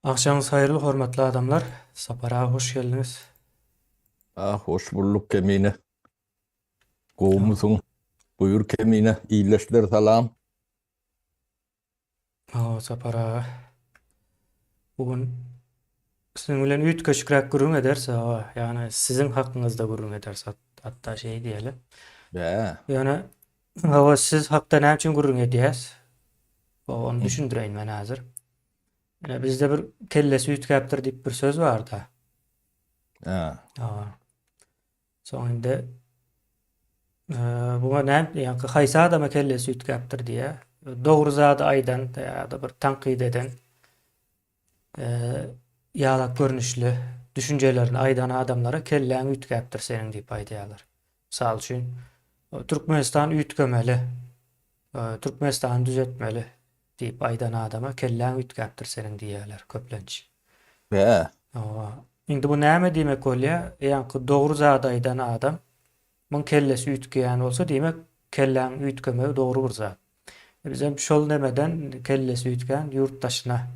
Agşamyňyz haýyrly hormatly adamlar. Sapar aga hoş geldiňiz. Ah, hoş bulduk Kemine. Gowumysyň? Buýur Kemine, ildeşler salam. Hawa Sapar aga. Bu gün siziň bilen üýtgeşikräk gürrüň ederis aga. Ýagny siziň hakyňyzda gürrüň ederis hatda şeý diýeli. Bä. Ýöne hawa siz hakda näme üçin gürrüň edýäs? Ony düşündireýin men häzir. Ine bizde bir kellesi üýtgäpdir diýip bir söz barda. Hä. Hawa. Soň indi buňa näme ýaňky haýsy adama kellesi üýtgäpdir diýýä. Dogry zady aýdan ýa-da bir tankyt eden ýalak görnüşli düşünjelerini aýdan adamlara kelläň üýtgäpdir seniň diýip aýdýarlar. Mysal üçin, Türkmenistan üýtgemeli, Türkmenistany düzetmeli diýip aýdan adama kelläň üýtgäpdir seniň diýýärler köplenç. Hä. Hawa. Indi bu näme diýmek bolýar? Ýaňky dogry zady aýdan adam muň kellesi üýtgeýän bolsa, diýmek, kelläň üýtgemegi dogry bir zat. Bizem şol nemeden kellesi üýtgän ýurt daşyna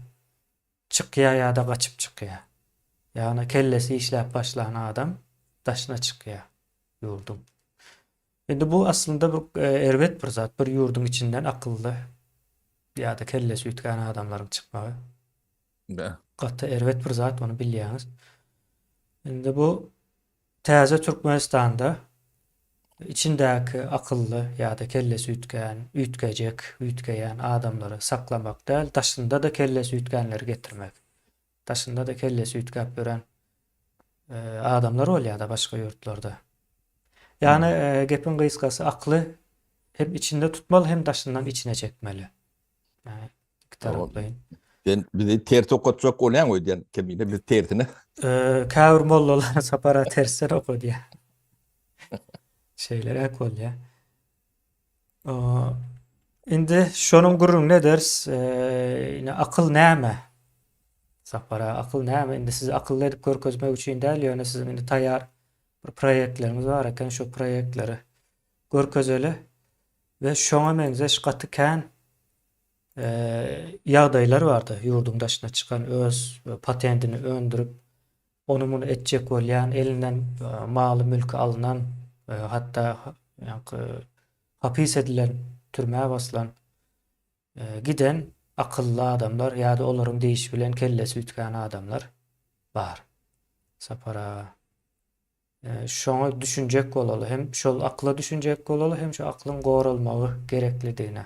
çykýar ýa-da gaçyp çykýar. Ýagny kellesi işläp başlan adam daşyna çykýar ýurduň. Indi bu aslynda bir erbet bir zat, bir ýurduň içinden akylly ýa-da kellesi üýtgän adamlaryň çykmagy. Gaty erbet bir zat, ony bilýäňiz. Indi bu täze Türkmenistanda içindäki akylly ýa-da kellesi üýtgän, üýtgejek, üýtgeýän adamlary saklamak däl, daşynda-da kellesi üýtgänleri getirmek. Daşynda-da kellesi üýtgäp ýören adamlar bolýar-da başga ýurtlarda. Ýagny gepiň gysgasy akly hem içinde tutmaly hem daşyndan içine çekmeli. Ýagny iki taraplaýyn. Sen bizi ters okatjak bolýaň öýdýän Kemine biz tersine. Käbir mollalar Sapara tersden okadýar. Şeýleräk bolýar. Indi şonuň gürrüňini ederis. Ine akyl näme? Sapara akyl näme? Indi sizi akylly edip görkezmek üçin däl, ýöne siziň indi taýýar bir proýektleriňiz bar eken, şo proýektleri görkezeli we şoňa meňzeş gaty kän ýagdaýlar bardy. Ýurduň daşyna çykan öz patentini öndürip, ony muny etjek bolýan, elinden maly-mülki alnan, hatda ýaňky hapis edilen, türmä basylan giden akylly adamlar ýa-da olaryň diýişi bilen kellesi üýtgän adamlar bar. Sapar aga. Şoňa düşünjek bolaly, hem şol akyla düşünjek bolaly, hem şu aklyň goralmagy gereklidigine.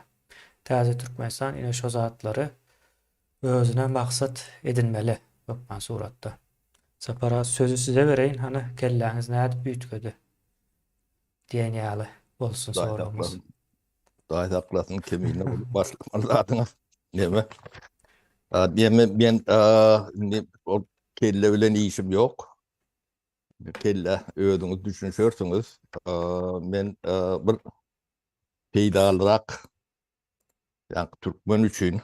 Täze Türkmenistan ine şo zatlary özüne maksat edinmeli hökman suratda. Sapar aga sözi size bereýin hany kelläňiz nädip üýtgedi diýen ýaly bolsun soragymyz. Hudaý saklasyn kemine bolup başlamaly zadyňa. Neme? Neme men indi ol kelle bilen işim ýok. Kelle özüňiz düşünişersiňiz. Men bir peýdalyrak ýa türkmen üçin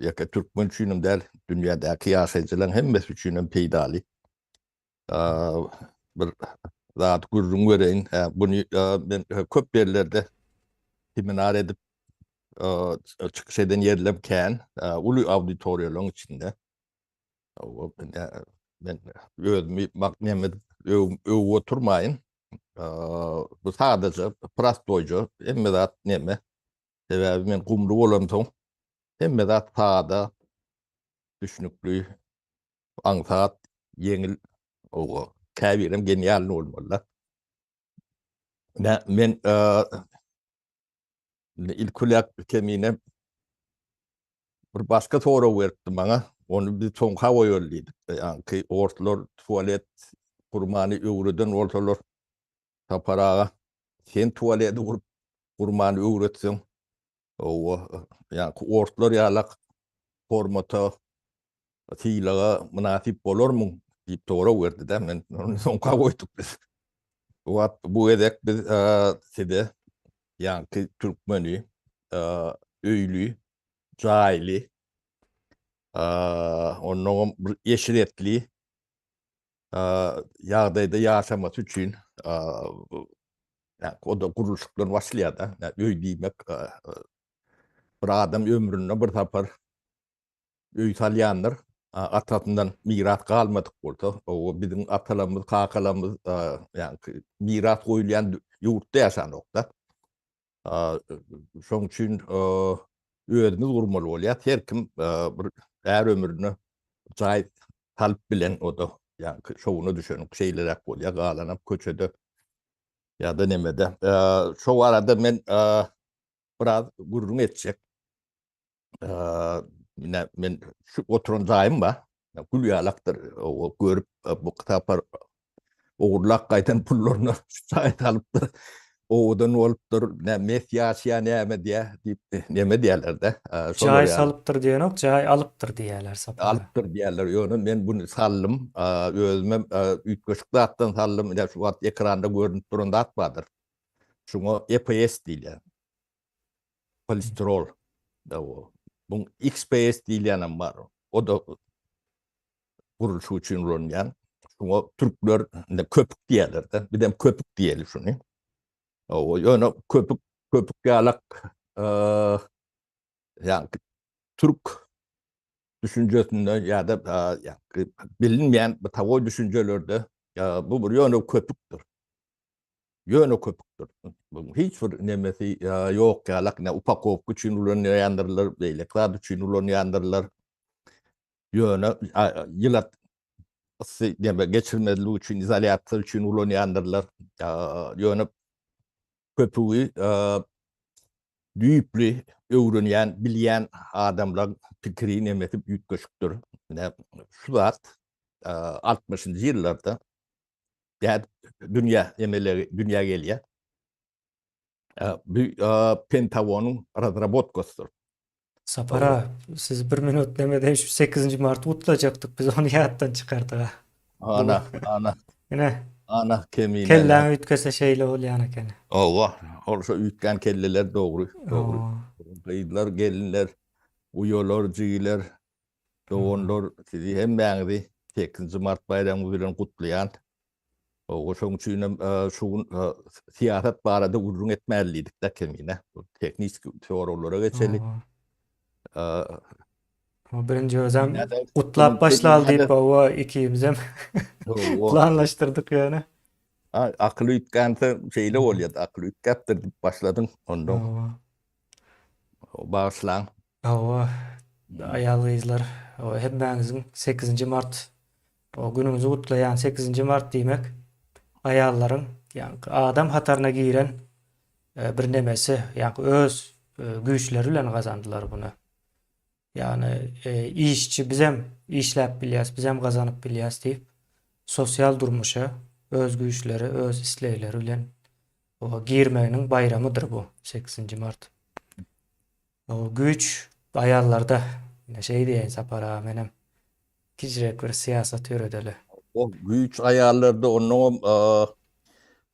ýa türkmen üçin hem däl, dünýädäki ýaşaýjylaryň hemmesi üçin hem peýdaly bir zat gürrüň bereýin. Buny men köp ýerlerde seminar edip çykyş eden ýerlerim kän, uly auditoriýalaryň içinde. Men özümi bak näme öwüp oturmaýyn. Bu sadaja, prostoýja, hemme zat näme. Sebäbi men gumly bolamsoň, hemme zat sada, düşnükli, aňsat, ýeňil, owa, käbirem genialny bolmaly-da. Men ilk kemine Bir başga sorag beripdi maňa. Ony biz soňka goýaly diýdik. Ýaňky orslar tualet gurmany öwreden bolsalar, Sapar aga, sen tualeti gurup gurmany öwretseň, owa, ýaňky orslar ýalak hormata, sylaga mynasyp bolarmyň diýip sorag berdi-de, men ony soňka goýduk biz. Bu wagt bu gezek biz size ýaňky türkmeni öýli, jaýly, onnoňam bir eşretli ýagdaýda ýaşamasy üçin o-da gurluşykdan başlaýar-da. Öý diýmek bir adam ömründe bir sapar öý salýandyr. atasyndan miras galmadyk bolsa, o biziň atalarymyz, kakalarymyz ýaňky miras goýulýan ýurtda ýaşanokda. Şoň üçin özümiz gurmaly bolýar. Her kim bir är ömrüne jaý salyp bilen o-da ýaňky şowuna düşeniň şeýleräk bolýar, galanam köçede ýa-da nemede. Şo barada men biraz gürrüň etjek. Ine men şu oturan jaýym bar. Gül ýalakdyr. O görüp bu sapar ogurlap gaýdan pullaryna şu jaý salypdyr. Owadan bolupdyr. Ne mes ýaşaýar näme diýä diýip neme diýerler-de. Jaý salypdyr diýenok, jaý alypdyr diýerler Sapar. Alypdyr diýerler. Ýöne men buny saldym. Özümem üýtgeşik zatdan saldym. Ine şu wagt ekranda görnüp duran zat bardyr. Şuňa EPS diýilýär. Polistirol. Bu XPS diýilýänem bar. O-da gurluşyk üçin ulanylýan. Şuňa türkler indi köpük diýerler-de. Bizem köpük diýeli şuny. O ýöne köpük köpük ýalak ýa türk düşünjesinde ýa-da bilinmeýän bitawoý düşünjelerde bu bir ýöne köpükdir. Ýöne köpükdir. Buň hiç bir nemesi ýok ýalak, ne upakowka üçin ulanýandyrlar, beýleki zat üçin ulanýandyrlar. Ýöne ýylat yssy neme geçirmezlik üçin, izolýasiýa üçin ulanýandyrlar. Ýöne köpügi düýpli öwrenýän, bilýän adamlaryň pikiri nemesi üýtgeşikdir. Ine şu zat altmyşynjy ýyllarda Däd dünýä emele dünýä gelýär. Bu Pentagonyň razrabotkasydyr. Sapar aga, siz bir minut neme şu 8-nji marty gutlajakdyk, biz ony ýatdan çykardyk. Ana, ana. Ine. Ana kemine. Kelläň üýtgese şeýle bolýan eken. Hawa, ol şo üýtgän kelleler dogry, dogry. Gyzlar, gelinler, uýalar, jigiler, Doganlar sizi hemmäňizi sekizinji mart baýramyňyz bilen gutlaýan. Hawa şoň üçinem şu gün syýasat barada gürrüň etmäli diýdik-de kemine. Tehniki soraglara geçeli. Birinji özem gutlap başlaly diýip hawa ikimizem planlaşdyrdyk ýöne. Akyl üýtgänse şeýle bolýar, akyl üýtgäpdir diýip başladyň ondan. Bagyşlaň. Hawa, aýal-gyzlar, hemmäňiziň sekizinji mart günüňizi gutlaýan. Sekizinji mart diýmek, aýallaryň, ýaňky adam hataryna giren bir nemesi, ýaňky öz güýçleri bilen gazandylar buny. Ýagny işçi bizem işläp bilýäs, bizem gazanyp bilýäs diýip, sosial durmuşa öz güýçleri, öz islegleri bilen girmeginiň baýramydyr bu sekizinji mart. O güýç aýallarda. Ine şeý diýeýin Sapar aga menem kiçiräk bir syýasat ýöredeli. O güýç aýallarda onnoňam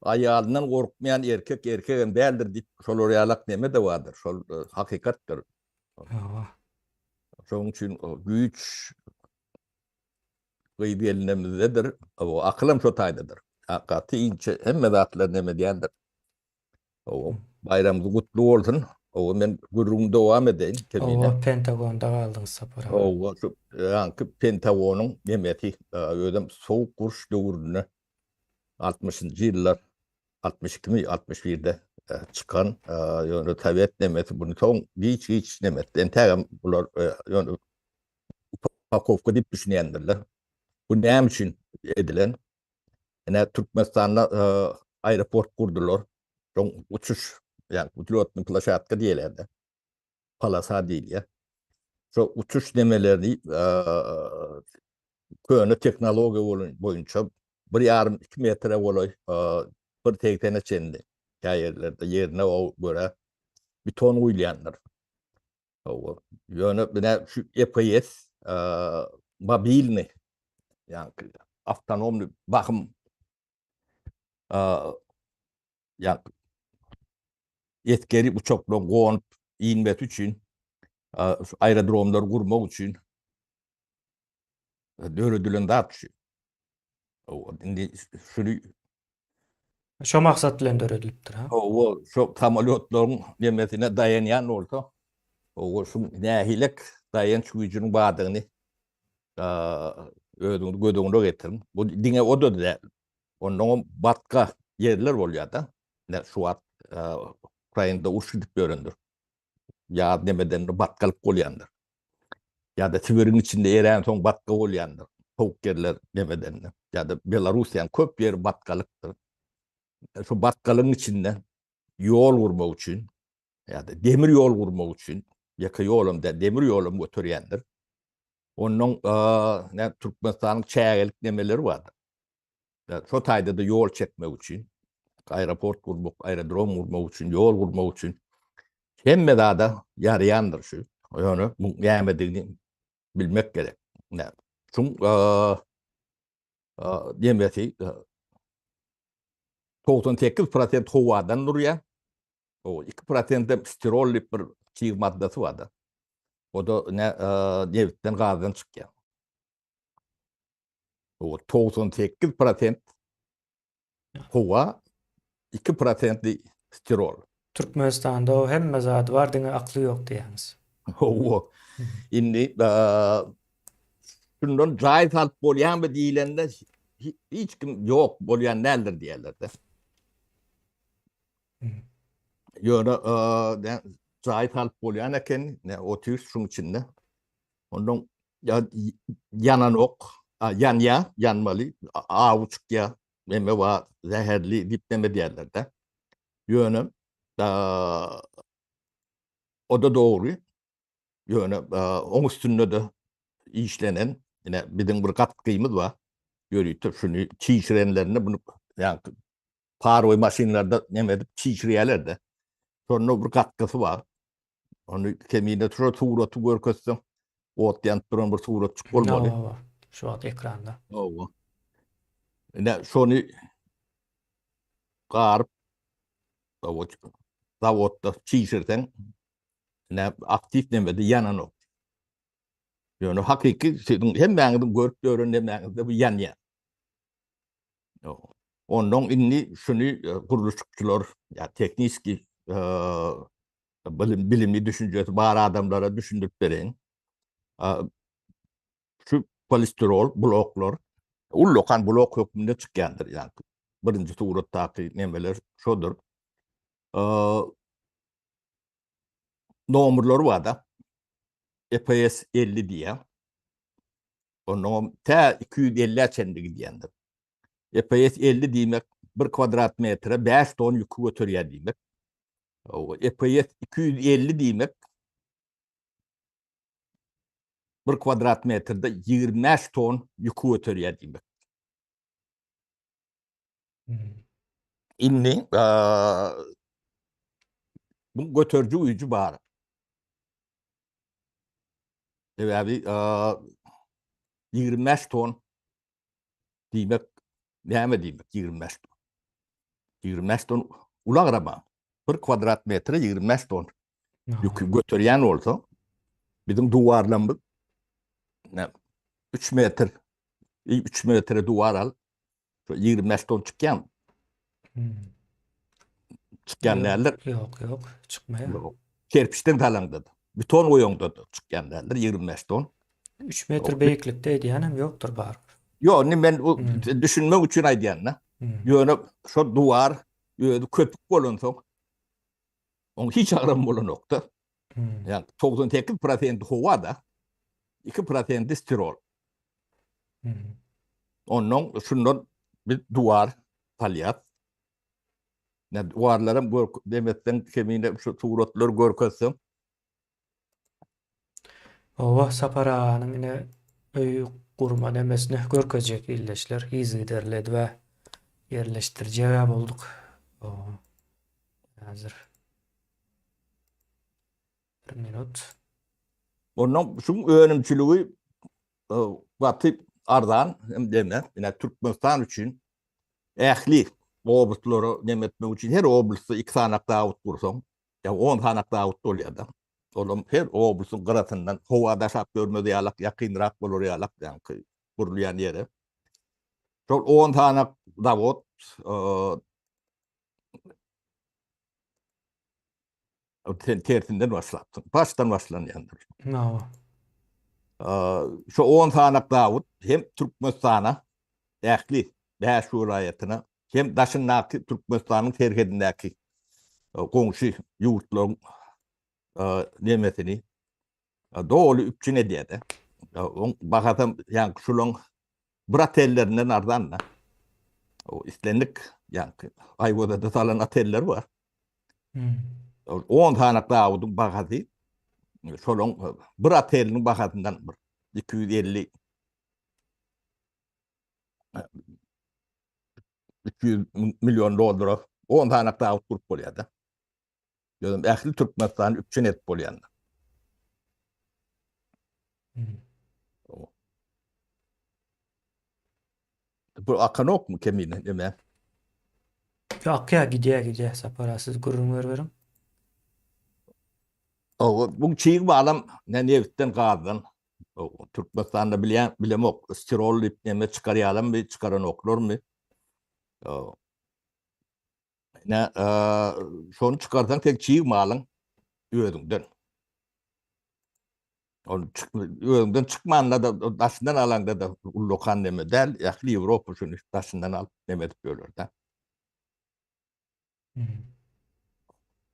aýalyndan gorkmaýan erkek erkegem däldir diýip şolar ýalak neme-de bardyr. Şol hakykatdyr. Hawa. Şonuň üçin güýç gyz gelinimizdedir. O akylam şo taýdadyr. Gaty inçe hemme zatlar neme diýendir. Hawa, baýramyňyz gutly bolsun. Hawa, men gürrüňimi dowam edeýin, Kemine. Hawa, Pentagonda galdyňyz Sapar aga. Hawa, şu ýaňky Pentagonyň nemesi, özem sowuk uruş döwründe altmyşynjy ýyllar, 62-mi, 61-de çykan, ýöne sowet nemesi buny soň giç-giç neme etdi. Entägem bular ýöne upakowka diýip düşünýändirler. Bu näme üçin edilen? Ine Türkmenistanda aeroport gurdular. Soň uçuş, ýa wzlýotnyý ploşadka diýilýär-de. Polasa diýilýär. Şo uçuş nemelerini köne tehnologiýa boýunça bir ýarym, iki metre golaý, bir segsene çenli kä ýerlerde ýerine görä beton guýulýandyr. Hawa. Ýöne ine şu EPS mobilny, ýagny awtonomny bahym ýagny esgeri uçaklaryň gonup inmesi üçin aerodromlary gurmak üçin döredilen zat şu. Indi şuny Şo maksat bilen döredilipdir, ha? Hawa, şo samolýotlaryň nemesine daýanýan bolsa, hawa, şu nähilek daýanç güýjüniň bardygyny. Özüňiz göz öňüne getiriň. Bu diňe o-da däl. Onnoňam batga ýerler bolýar-da. Ine şu wagt Ukrainada uruş gidip ýörendir. Ýaz nemeden batgalyk bolýandyr. Ýa-da Sibiriň içinde eränsoň batga bolýandyr. Sowuk ýerler nemeden. Ýa-da Belarussiýanyň köp ýeri batgalykdyr. Şu batgalygyň içinde ýol gurmak üçin ýa-da demir ýol gurmak üçin, ýeke ýolam däl, demir ýolam göterýändir. Onnoň nä Türkmenistanyň çägelik nemeleri bardyr. Şo taýda-da ýol çekmek üçin, aeroport gurmak, aerodrom gurmak üçin, ýol gurmak üçin hemme zada ýaraýandyr şu. Ýöne bu nämedigini bilmek gerek. Nä, şuň nemesi 98 prosent howadan durýar. O 2 prosent stirol diýip bir çig maddasy bar-da. O-da nebitden, gazdan çykýar. O 98 prosent howa, 2 prosentli stirol. Türkmenistanda o hemme zady bar, diňe akly ýok diýýäňiz. Hawa. Indi şundan jaý salyp bolýarmy diýlende hiç kim ýok bolýan däldir diýerler-de. Ýöne jaý salyp bolýan eken, ne otyr şuň içinde. Ondan ýananok, ýanýa, ýanmaly, awy çykýa, neme bar, zäherli diýip neme diýerler-de. Ýöne o-da dogry. Ýöne oň üstünde-de işlenen, ine biziň bir gatgymyz bar. Ýörite şuny çişirenlerinde bunu ýa parowy maşynlarda neme edip çişirýärler-de. Şonda bir gatgysy bar. Ony kemine şo suraty görkezseň, ot ýanyp duran bir suratjyk bolmaly. Hawa, şu wagt ekranda. Hawa. Ine şony garyp zawodda çişirseň, ine aktiw nemede ýananok. Ýöne hakyky siziň hemmäňiziň görüp ýören nemäňizde bu ýanýar. Ondan indi şuny e, gurluşykçylar ýa tehniki e, bilim, bilimi düşünjesi bar adamlara düşündirip bereýin. Şu polistirol bloklar ullakan blok hökmünde çykýandyr ýa birinji suratdaky nemeler şodur. Nomerleri bar-da. EPS 50 diýýär. Ondan tä 250-ä çenli gidýändir. EPS 50 diýmek bir kwadrat metre 5 ton ýüki göterýär diýmek. EPS 250 diýmek bir kwadrat metrde 25 ton ýüki göterýär diýmek. Hmm. Indi bu göteriji güýji bar. Sebäbi 25 ton diýmek näme diýmek 25 ton? 25 ton uly agrama. Bir kwadrat metre 25 ton ýüki göterýän bolsa, biziň duwarlarymyz 3 metr 3 metre duwar al, 25 ton çykýan. Hmm. Çykýan däldir. Ýok, ýok, çykmaýar. Ýok. Kerpiçden salaňda da, beton goýaňda da çykýan däldir 25 ton. 3 metr beýiklikde edýän hem ýokdur bar. Ýok, indi men bu hmm. düşünmek üçin aýdýan-da. Hmm. Ýöne şo duwar özi köpük bolansoň oň hiç agramy bolanok-da. Hmm. Ýa 98% howa-da, 2% stirol. Ondan şundan biz duwar salýas. Ne duwarlaram gör demetden kemine şu suratlary görkezseň. Hawa, Sapar aganyň ine öý gurma nemesini görkezjek ildeşler yzygiderli edibä ýerleşdirjeg-ä bolduk. Häzir. Bir minut. Ondan şuň önümçiligi e, gaty arzan hem deme. Ine Türkmenistan üçin ähli oblastlara neme etmek üçin her oblastda iki sanak zawod gursaň, ýa 10 sanak zawod bolýar da. Olam her oblastyň gyrasyndan howa daşap görmez ýalak, ýakynrak bolar ýalak, ýaňky gurulýan ýere. Şol 10 sanak zawod e, Sen tersinden başlapsyň. Başdan başlanýandyr. Hawa. Şu 10 sanak zawod hem Türkmenistana ähli 5 welaýatyna hem daşyndaky Türkmenistanyň serhedindäki goňşy ýurtlaryň nemesini doly üpjün edýär-de. Oň bahasam ýaňky şulaň bir otellerinden arzan-da. O islendik ýaňky Aýwazada salan oteller bar. 10 sany zawudyň bahasy şolaň bir oteliniň bahasyndan bir 250 200 million dollara 10 sany zawut gurup bolýar-da. Ýöne ähli Türkmenistany üpjün edip bolýan. Bu akanokmy kemine neme? Akýa gidýär gidýär Sapar aga siz gürrüň beriberiň. Owa, bu çig malam ne nebitden gazdan. Türkmenistanda bilýän bilemok stirol diýip neme çykarýalarmy çykaranoklarmy? Ne, şony çykarsaň sen çig malyň özüňden. Ol özüňden çykmanda da daşyndan alaňda da ullakan neme däl, ähli Ýewropa şuny daşyndan alyp neme edip ýörler da.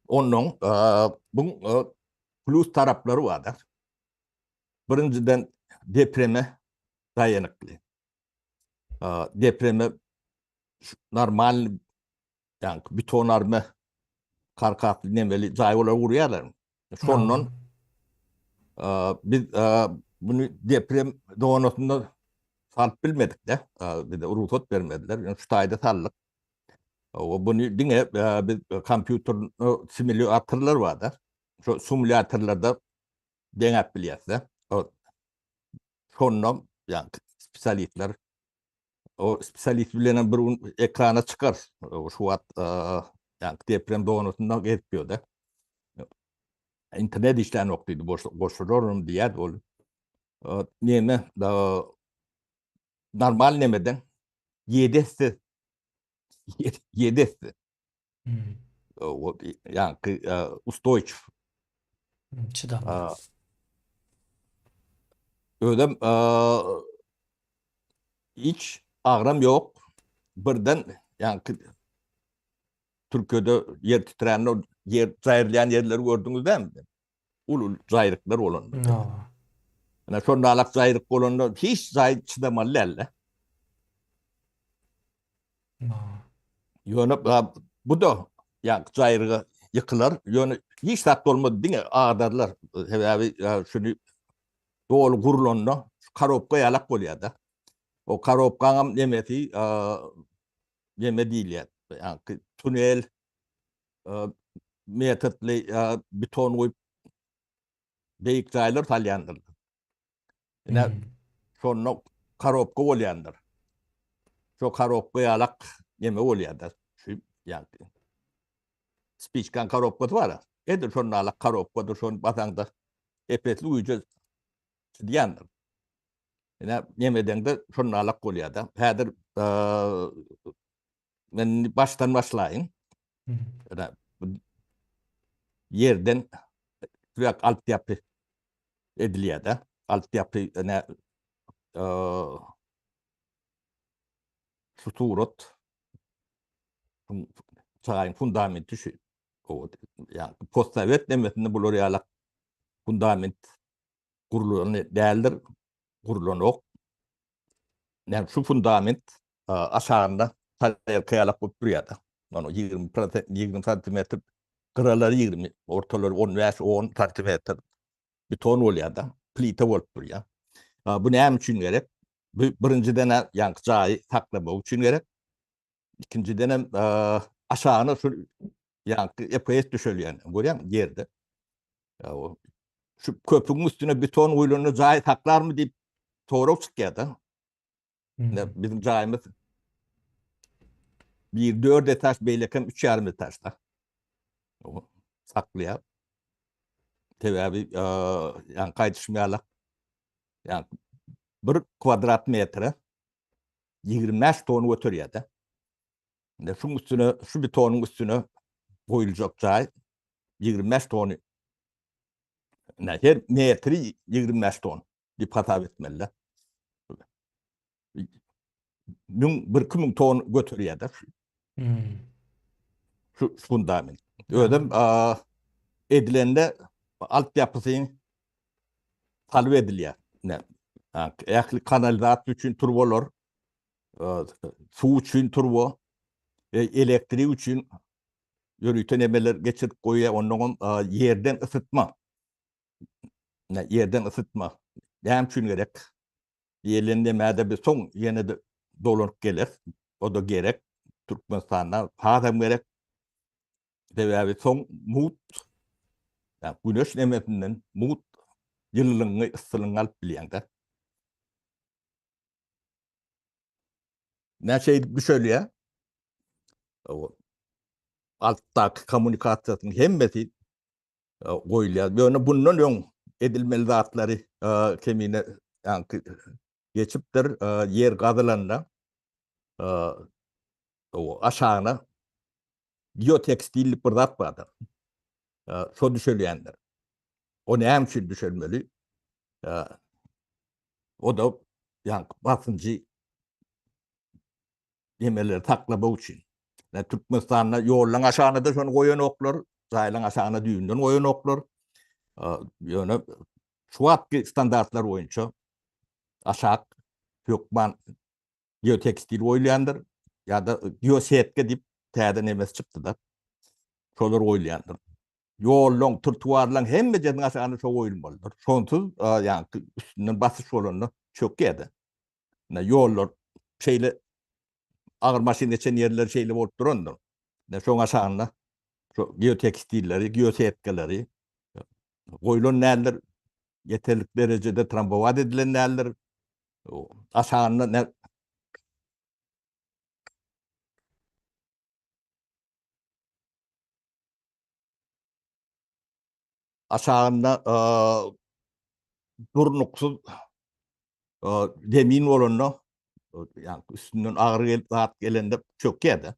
Ondan bu plus taraplary bar da. Birinjiden depreme daýanykly. Depreme normal ýa beton arma karkasly nemeli jaý olar gurýarlar. Şondan biz bunu deprem zonasynda salyp bilmedik de. Bize rugsat bermediler. Ýöne şu taýda saldyk. O bunu diňe biz kompýuter simulýatorlar bar-da. Şu simulýatorlarda deňäp bilýäs-de. Şonda ýa spesialistler O spesialist bilen hem bir gün ekrana çykar. O şu wagt ýa deprem zonasynda gezip ýörde. Internet işlänok diýdi, goşularym diýýärdi ol. Neme, normal nemeden 7 esse 7 esse. Hmm. O ýaňky ustoýçiw. Çydamly. Özem hiç agram ýok. Birden ýaňky Türkiýede ýer titrände ýer jaýrylýan ýerleri gördüňiz dämi? Uly jaýryklar bolanda. Ýa. Şonda jaýryk bolanda hiç jaý çydamaly däl-de. Ýöne bu-da ýa jaýryga ýykylar, ýöne hiç zat bolmaz, diňe agdarlar. Sebäbi şuny doly gurlanda şu korobka ýalak bolýar-da. O korobkaňam nemesi neme diýilýär? Ýa tunel metodly beton guýup beýik jaýlar salýandyr. Ine şonda korobka bolýandyr. Şo korobka ýalak neme bolýar-da. Şu ýa spiçkaň korobkasy bar. Edil şonda alak korobkadyr, şony basaňda epesli güýje çydýandyr. Ine nemedeňde şonda alak bolýar-da. Häzir men başdan başlaýyn. Ine ýerden tüýek altyapy edilýär-de. Altyapy ine şu surat jaýyň fundamenti şu. Ýa postsowet nemesinde bular ýaly fundament gurlan däldir, gurlanok. Näme şu fundament aşagynda tarelka ýalak bolup durýar-da. Ony 20 prosent, 20 santimetr gyralary 20, ortalary 15, 10 santimetr beton bolýar-da, plita bolup durýar. Bu näme üçin gerek? Bu birinjiden ýaňky jaýy saklamak üçin gerek. Ikinjiden hem aşagyna şu ýaňky EPS düşelýän, görýäňmi ýerde. Şu köpügiň üstüne beton guýlanda jaý saklarmy diýip sorag çykýar-da. Biziň jaýymyz bir 4 etaž, beýlekem 3,5 etažda. Saklaýar. Sebäbi ýa gaýdyşym ýaly ýa bir kwadrat metre 25 ton göterýär-de. Indi şuň üstüne, şu betonyň üstüne goýuljak jaý 25 tony. Her metri 25 ton. Diýip hasap etmeli. 1000 1-2000 ton göterýär-de. Hmm. Şu fundament. Özem edilende altyapysy talap edilýär. Ne? Ähli kanalizasiýa üçin turbalar, suw üçin turba, elektrik üçin ýörite nemeler geçirip goýýar. Ondan ýerden ysytma. Ýerden ysytma. Näme üçin gerek? Diýlen nemäde biz soň ýene-de dolanyp geleris. O-da gerek. Türkmenistanda hasam gerek. Sebäbi soň mugt ýa güneş nemesinden mugt ýylylygyňy, yssylygyňy alyp bilýäň-de. Näçe edip düşelýär? Altdaky kommunikasiýasynyň hemmesi goýulýar. Ýöne bundan öň edilmeli zatlary kemine ýaňky geçipdir. Ýer gazylanda aşagyna geotekstil diýip bir zat bardyr. Şo düşelýändir. O näme üçin düşelmeli? O da ýaňky basynjy nemeleri saklamak üçin. Ýa Türkmenistanda ýollaň aşagyna-da şony goýanoklar, jaýlaň aşagyna düýbünden goýanoklar. Ýöne şu wagtky standartlar boýunça aşak hökman geotekstil goýulýandyr ýa-da geosetka diýip täze nemesi çykdy-da. Şolar goýulýandyr. Ýollaň, trotuarlaň hemmejesiniň aşagyna şo goýulmalydyr. Şonsuz, ýaňky üstünden basyş bolanda çökýär-de. Ine ýollar şeýle agyr maşyn geçen ýerler şeýle bolup durandyr. Ine şoň aşagynda şu geotekstilleri, geosetkaleri goýlan däldir. Ýeterlik derejede trambowat edilen däldir. Aşagynda ne aşagynda durnuksyz zemin bolanda, ýagny üstünden agyr gelip zat gelende çökýär-de.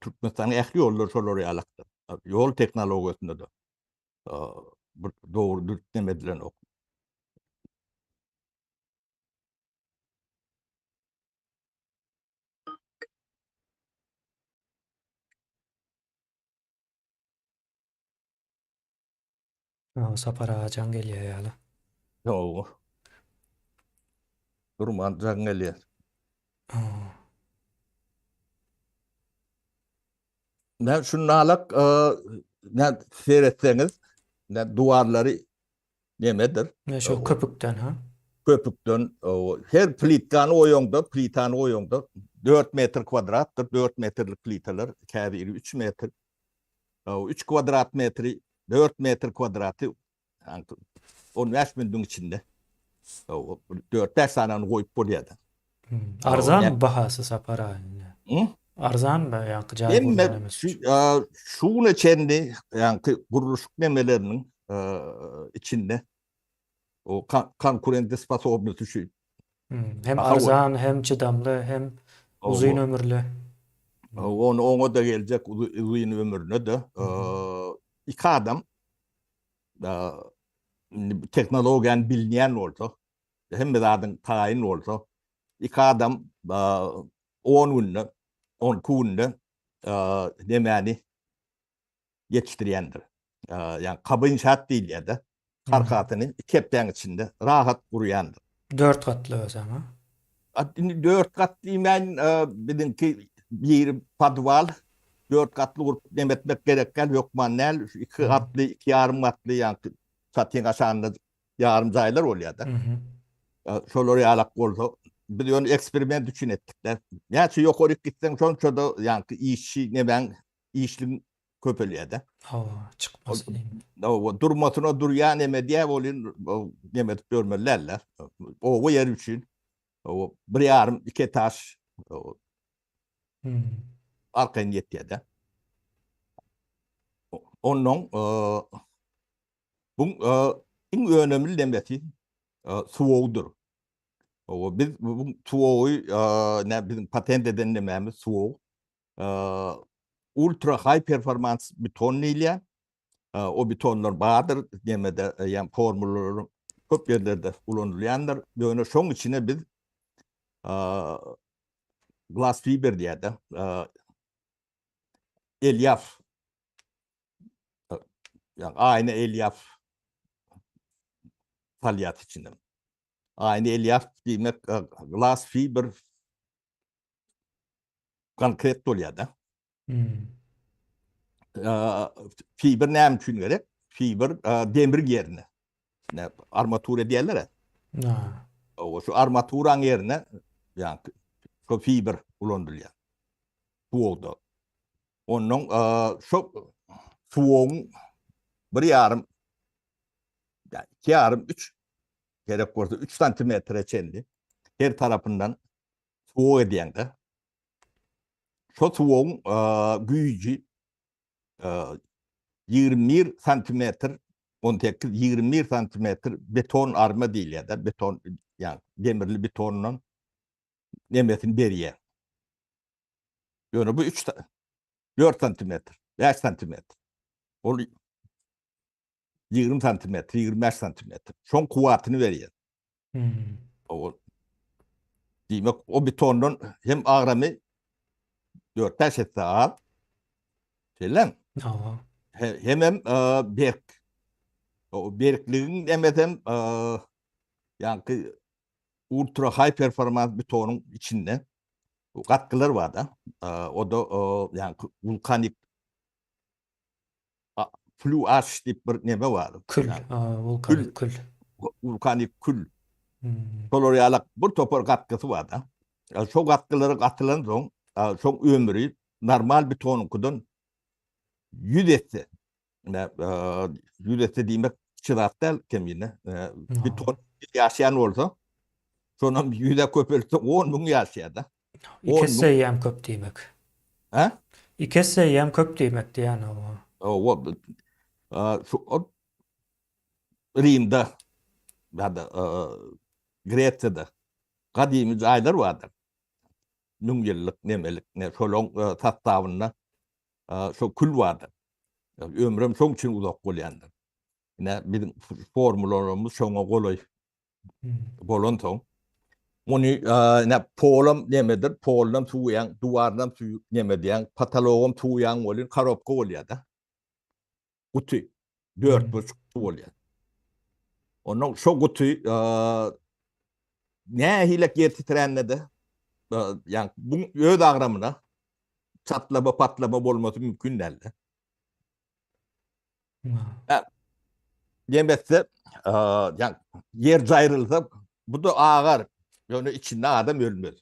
Türkmenistanyň ähli ýollary şolar ýalakdyr. Ýol tehnologiýasynda-da bir dogry dürs neme edilenok. Aw, Sapar aga jaň gelýär ýaly. Ýow. Durman jaň gelýär. Näme şu nalak nä seretseňiz, nä duwarlary nemedir? Ne şu köpükden ha? Köpükden her plitkany goýaňda, plitany goýaňda 4 metr kwadratdyr, 4 metrlik plitalar, käbiri 3 metr. 3 kwadrat metri, 4 metr kwadraty 15 minutiň içinde 4-5 sanyny goýup bolýar. Hmm. Arzan bahasy Sapar aga indi. Arzan ba ýaňky jaý gurlan emes. Şu güne çenli ýaňky gurluşyk nemeleriniň içinde o konkurente sposobnosy şu. Hmm. Hem arzan, hem çydamly, hem uzyn ömürli. Ony oňa da geljek uzyn ömrüne de iki adam tehnologiýany bilýän bolsa, hemme zadyň taýyn bolsa, iki adam 10 günde, 12 günde nemäni ýetişdirýändir. Ýagny kaba inşaat diýilýär-de, karkasyny iki hepdäň içinde rahat gurýandyr. Dört gatly özem, ha? Indi dört gat diýmän, biziňki biri podwal, dört gatly gurup neme etmek gerek däl, hökman däl. Şu iki gatly, iki ýarym gatly, ýagny çatyň aşagynda ýarym jaýlar bolýar-da. Şolar ýalak bolsa, biz ýöne eksperiment üçin etdik-de. Näçe ýokaryk gitseň, şonça-da ýagny işçi nemäň işligiň köpelýär-de. Hawa, çykmasy diýme. Hawa, durmasyna durýan neme diýä bolýan, neme edip ýörmeli däl-de. Oba ýeri üçin. Hawa, bir ýarym, iki etaž. Hmm. Arkaýyn ýetýär-de. Ondan bu iň önemli nemesi suwugdyr. Hawa, biz bu suwugy, näme biziň patent eden nemämiz suwug. Ultra high performance beton diýilýär. O betonlar bardyr, nemede, ýa formulalaryň. Köp ýerlerde ulanylýandyr. Ýöne şoň içine biz glass fiber diýýär-de, elýaf, ýagny aýna elýaf salýas içine. Aýna elýaf diýmek glass fiber konkret bolýar-da. Hmm. Fiber näme üçin gerek? Fiber demir ýerine. Ne armatura diýerler. Ha. O şu armaturaň ýerine ýa şu fiber ulanylýar. Suwda. Ondan şu suwuň bir ýarym ýa iki ýarym üç gerek bolsa 3 santimetre çenli her tarapyndan suwuk edýäňde şo suwugyň güýji 21 santimetr 18 21 santimetr beton arma diýilýär-de, beton ýa demirli betondan nemesini berýär. Ýöne bu 3 4 santimetr, 5 santimetr. Ol 20 santimetr, 25 santimetr. Şoň kuwwatyny berýär. Hmm. O diýmek o betondan hem agramy 4-5 esse az. Şeýle. Hawa. Hemem e, berk. O berkligiň emesem e, ýaňky ultra high performance betonyň içinde gatgylar bar da. E, o da ýaňky wulkanik Flu aş diýip bir neme bar. Kül, wulkanik kül. Wulkanik kül. Hmm. Şolar ýaly bir topar gatgysy bar da. Şo gatgylary gatylan soň, şoň ömri normal betonyňkydan 100 esse. 100 esse diýmek kiçi zat däl kemine. Beton ýaşaýan bolsa, şonam 100-e köpeltse 10 müň ýaşaýar da. Iki esse eýýäm köp diýmek. Hä? Iki esse eýýäm köp diýmek diýýän oba. Owa. Şu Rimde ýa-da Gresiýada gadymy jaýlar bardyr. Müň ýyllyk nemelik ne şolaň sastawynda şo kül bardyr. Ömrem şoň üçin uzak bolýandyr. Ine biziň formulalarymyz şoňa golaý bolansoň ony ine polam nemedir, poldan suwaýaň, duwardan suw neme diýýäň, patologam suwaýaň welin korobka bolýar-da. Guty, dörtburç guty bolýar. Ondan şo guty nähilek ýer titrände-de, ýa bu öz agramyna çatlama, patlama bolmasy mümkin däldi. Demetse, ýa ýer jaýrylsa, bu da agar. Ýöne içinde adam ölmez.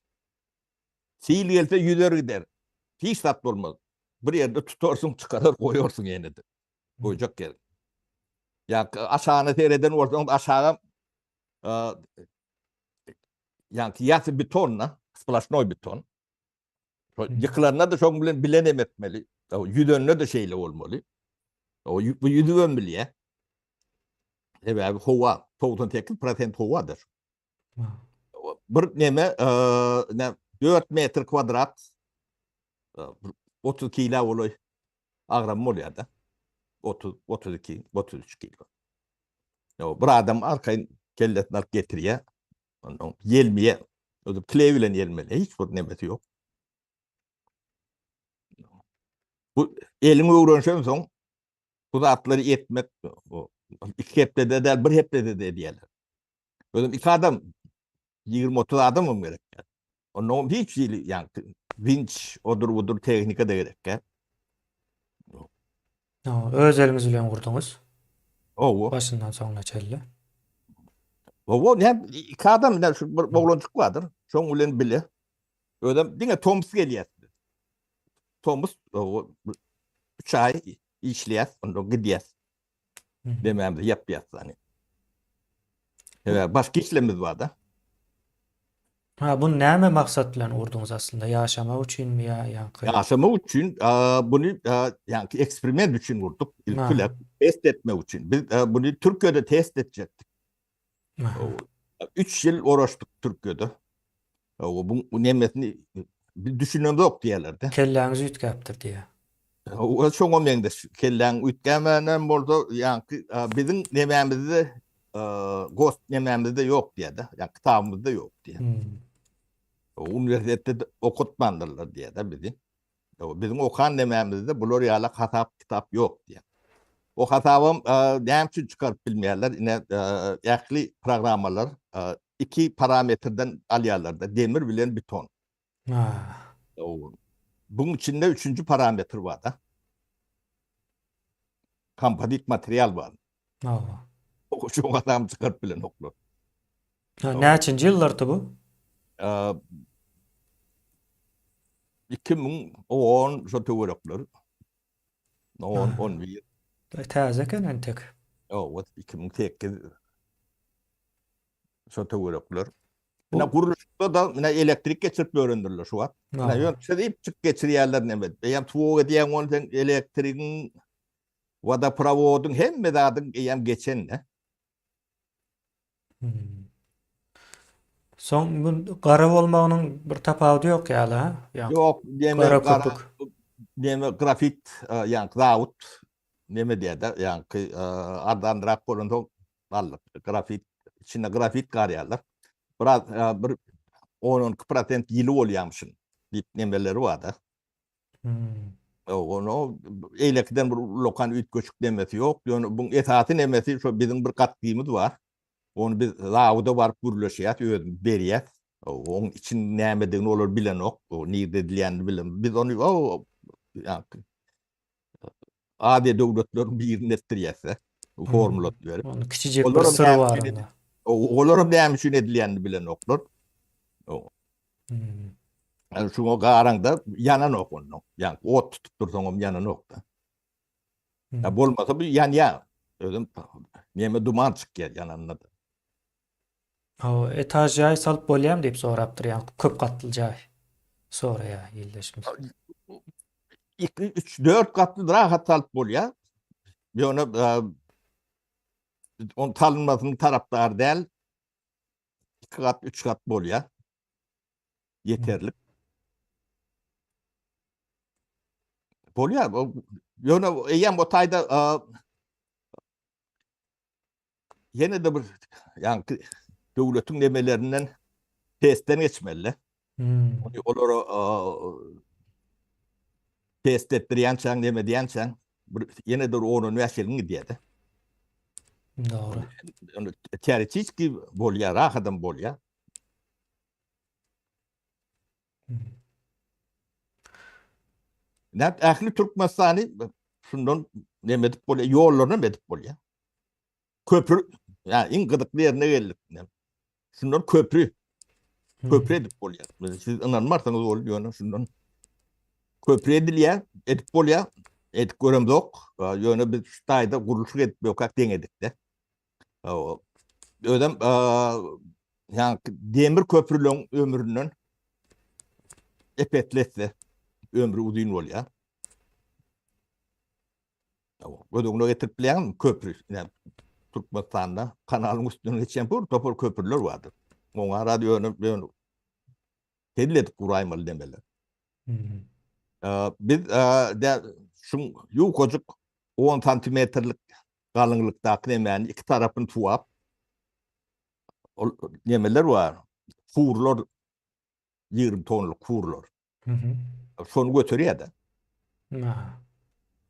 Sil gelse ýüzer gider. Hiç zat bolmaz. Bir ýerde tutarsyň, çykarar goýarsyň ýene-de. Goýjak ýer. Ýa aşagyna sereden bolsaň, aşaga ýa ýasy beton-da, sploşnoý beton. Ýykylanda-da şoň bilen bile nem etmeli. Ýüzende-de şeýle bolmaly. O bu ýüzübem bilýär. Sebäbi howa 98% howadyr. Bir neme, ne 4 metr kwadrat 30 kilo bolaý agram bolýar-da. 30, 32, 33 kilo. Bir adam arkaýyn kellesini alyp getirýär. Ondan ýelmeýär. Özü kley bilen ýelmeli. Hiç bir nemesi ýok. Bu eliň öwrenşen soň bu zatlary etmek iki hepdede däl, bir hepdede de edýärler. Özüm iki adam 20-30 adam hem gerek. Ondan hiç hili ýa winç odur budur tehnika da gerek. Öz eliňiz bilen gurduňyz. Owa. Başyndan soňuna çenli. Owa, ne iki adam bilen şu bir oglanjyk bardyr. Şoň bilen bile. Özem diňe tomus gelýär. Tomus 3 aý işleýär, ondan gidýär. Demämizi ýapýas yani. Evet, başga işlerimiz bar da. Ha, bunu näme maksat bilen gurduňyz aslynda? Ýaşamak üçinmi ýa ýaňky? Ýaşamak üçin, buny ýaňky eksperiment üçin gurduk. Ilki bilen test etmek üçin. Biz buny Türkiýede test etjekdik. 3 ýyl uğraşdyk Türkiýede. Bu nemesini biz düşünemzok diýerler-de. Kelläňiz üýtgäpdir diýýär. O şoňa meňzeş. Kelläň üýtgämänem bolsa, ýaňky biziň nemämizde. gost nemämizde ýok diýýär-de, ýa kitabymyzda ýok diýýär. Hmm. Uniwersitetde okatmandyrlar diýýär-de bizi. Biziň okan nemämizde bular ýaly hasap kitap ýok diýýär. O hasabam näme üçin çykaryp bilmeýärler? Ine ähli programmalar iki parametrden alýarlar-da, demir bilen beton. Buň içinde üçünji parametr bar-da. Kompozit material bar. Hawa. Şu adam çykaryp bilenoklar. Ha, näçinji ýyllardy bu? 2010 şo töwerekler. 10, 11. Täze eken entek. Hawa, 2008 şo töwerekler. Ine gurluşykda da ine elektrik geçirip öwrendirler şu wagt. Ine ýöne çyzyp geçirýärler neme. Eýýäm suwuk edýäň ony sen elektrigiň, wodoprowodyň hemme zadyň eýýäm geçen-de. Hmm. Soň bu gara bolmagynyň bir tapawudy ýok ýaly, ha? Ýa Ýok, neme gara gara köpük. neme grafit, e, ýaňky zawut neme diýýär-de, ýaňky e, arzanrak bolansoň aldyk. Grafit, içine grafit garýarlar. Biraz e, bir 10-12 prosent ýyly bolýarmyşyn diýip nemeleri bar-da. Hmm. Ono eýlekiden bir ullakan üýtgeşik nemesi ýok. Ýöne buň esasy nemesi şo biziň bir gatgymyz bar. Ony biz zawuda baryp gürleşýäs, özümiz berýäs. Oň için nämedigini olar bilenok, o nirde edilýänini bilen. Biz ony o ýa-da Aziýa döwletleriniň birini etdirýäs-de. Formulasyny berip. Onuň kiçijek bir syry bar onda. Olaram näme üçin edilýänini bilenoklar. Hmm. Yani şuňa garaňda ýananok ondan. Ýani ot tutup dursaňam ýananok-da. Hmm. Ya bolmasa bu ýanýar. Özüm neme duman çykýar ýananda da. Hawa, etaž jaý salyp bolýarmy diýip sorapdyr, ýa köp gatly jaý soraýar ildeşimiz. 2 3 4 gatly rahat salyp bolýar. Ýöne e, on salynmasynyň tarapdary däl. 2 gat, 3 gat bolýar. Ýeterlik. Bolýar. Ýöne eýýäm o taýda ýene-de bir ýaňky döwletiň nemelerinden testden geçmeli. Hmm. Ony olara test etdirýänçäň, neme edýänçäň bir ýene-de bir 10-15 ýylyň gidýär-de. Dogry. Ony teoretiki bolýar, rahadam bolýar. Hmm. Näp ähli Türkmenistany şundan neme edip bolýar, ýollaryny hem edip bolýar. Köprü, ýa iň gyzykly ýerine geldik. Şundan köprü, Hmm. köprü edip bolýar. Siz ynanmarsyňyz ol ýöne şundan köprü edilýär, edip bolýar. Edip göremzok. Ýöne biz şu taýda gurluşyk edip ýokak deň edikde. Özem ýa demir köprüleriň ömründen epetli etse ömri uzyn bolýar. Göz öňüne getirip bilýäňmi köprü? Ýa Türkmenistanda kanalyň üstünden geçýän bir topar köprüler bardyr. Oňa arada ýöne ýöne hell edip guraýmaly demeler. Hmm. Biz de şuň ýukajyk 10 santimetrlik galyňlykdaky nemäni iki tarapyny suwap ol nemeler bar. Furlar 20 tonluk furlar. Şony göterýär-de.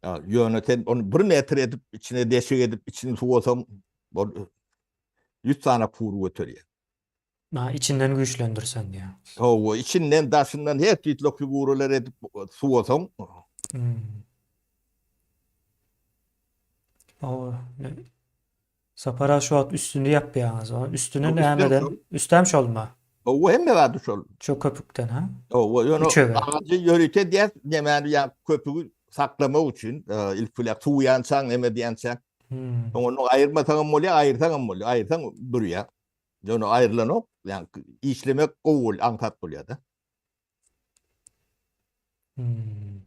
Ýöne sen ony 1 metr edip içine deşik edip içini suwasaň ol 100 sany fur göterýär. Ha, içinden güýçlendirseň diýýär. Hawa, içinden, daşyndan her tüýsli figuralar edip suwasaň. Hmm. Hawa. Sapar aga şu wagt üstüni ýapýaňyz. O üstüni nämeden? Üstem şolma? Hawa, hemme zady şol. Şu köpükden, ha? Hawa, ýöne agajy ýörite edýäs, nämäni ýa köpügi saklamak üçin, e, ilk bilen suwýançaň, näme diýençäň. Hmm. Soň ony aýyrmasaňam bolýar, aýyrsaňam bolýar. Aýyrsaň durýar. Ýöne aýrylanok, ýa işlemek gowy bolýar, aňsat bolýar-da. Hmm.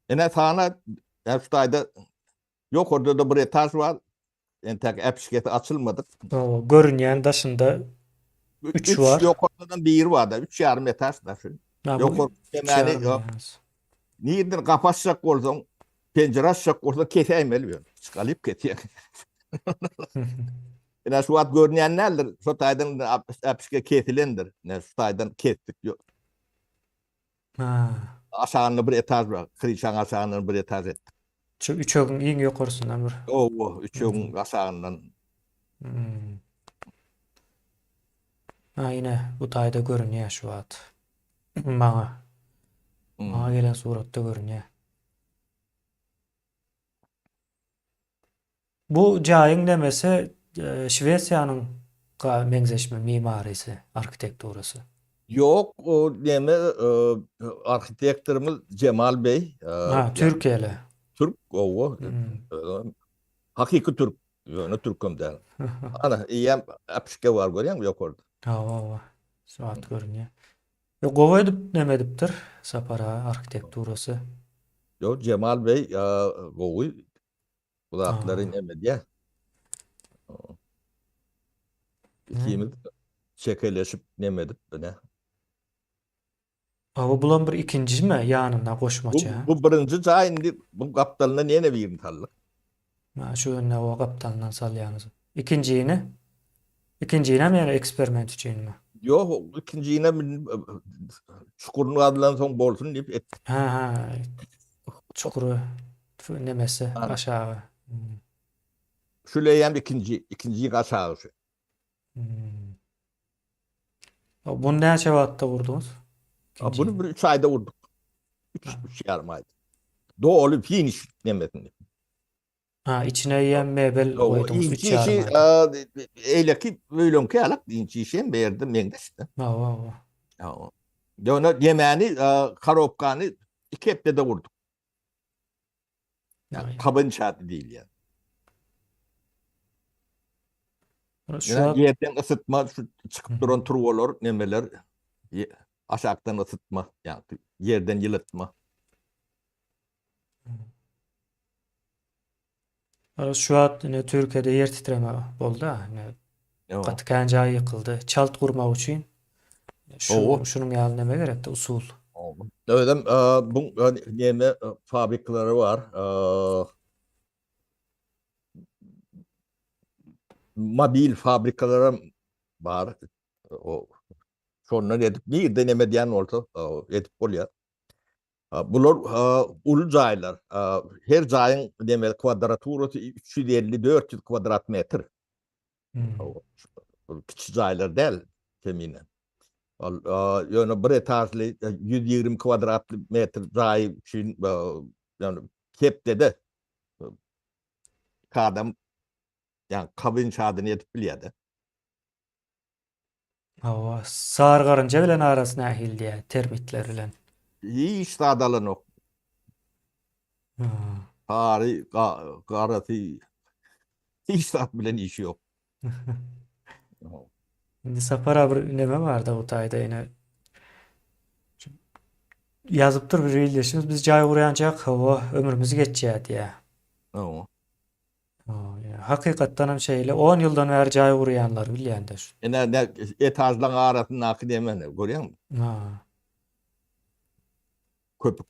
Ene sana ýa şu taýda ýokarda-da bir etaž bar. Entäk äpişgesi açylmadyk. Hawa, görünýän daşynda üç bar. Ýokardadan biri bar-da, üç ýarym etaž da şu. Ýokar demäni ýok. Nirden gapy açjak bolsaň, penjire açjak bolsaň kesäýmeli ýöne. Çykalyp kesýäň. Ine şu wagt görünýän däldir. Şu taýdan äpişge kesilendir. Ine şu taýdan kesdik. Ha. Aşagynda bir etaž bar. Kryşaň aşagyndan bir etaž etdik. Şu üçegiň iň ýokarsyndan bir. Owa, üçegiň aşagyndan. Hmm. Ha, ine bu taýda görünýär şu wagt. Maňa. Hmm. Maňa gelen suratda görünýär. Bu jaýyň nemesi Şwesiýanyň ga meňzeşmi mimarysy, arhitekturasy? Ýok, o neme arhitektorymyz Jemal beý. Ha, türkiýeli. Türk, owa. Hakyky türk, ýöne türkem däl. Ana, eýýäm äpişge bar görýäňmi ýokarda? Hawa, hawa. Şu wagt görünýär. Ýok, gowy edip neme edipdir Sapar aga arhitekturasy. Ýok, Jemal beý gowy Bu zatlary neme edýär? Ikimiz çekeleşip neme edip ine. Hawa bulam bir ikinjimi ýanynda goşmaça. Bu, bu birinji jaý indi bu gapdalyndan ýene birini saldyk. Ha şu ýönde o gapdalyndan salýaňyz. Ikinjini? Ikinjinem ýene eksperiment üçinmi? Ýok, ikinjinem çukuryny gazylan soň bolsun diýip etdik. Ha ha. Çukury nemesi aşagy. Şu leýem ikinji, ikinji aşagy şu. Hmm. Bunu näçe wagtda gurduňyz? Bunu bir 3 aýda gurduk. 3 3 ýarym aýda. Doly finish nemesini. Ha, içine eýýäm mebel goýduňyz 3 ýarym aýda. Eýleki öýleňki ýalak inçi işi hem bu ýerde meňzeş-de. Hawa, hawa. Hawa. Ýöne ýemäni, korobkany 2 hepdede gurduk. Yani kabın şartı diýilýär. Şu Ýa ýerden ysытma, şu çykyp duran turbalar, nemeler aşakdan ysытma, ýa ýerden ýylytma. Şu wagt ine Türkiýede ýer titreme boldy, ine gaty kän jaý ýykyldy. Çalt gurmak üçin şu şunuň ýaly neme gerekdi, usul. Özem bu neme fabriklary bar. Mobil fabrikalaram bar. O şondan edip nirde neme diýen bolsa edip bolýar. Bular uly jaýlar. Her jaýyň neme kwadraturasy 350-400 kwadrat metr. Hmm. Kiçi jaýlar däl kemine. Ol ýöne bir etažly 120 kvadratly metr jaý üçin ýani hepdede adam ýani kabin şadyny edip bilýär-de. Hawa, sary garynja bilen arasy nähili diýýär, termitler bilen. Hiç zat alanok. Sary, garasy hiç zat bilen işi ýok. Indi Sapar abi bir neme barda bu taýda ýene ýazypdyr bir ildeşimiz biz jaý gurýançak hawa ömrümiz geçýär diýýär. Hawa. Hakykatdan hem şeýle. 10 ýyldan bäri jaý gurýanlary bilýän-de şu. Ine ne etažlaryň arasyndaky nemeni görýäňmi? Ha. Köpük.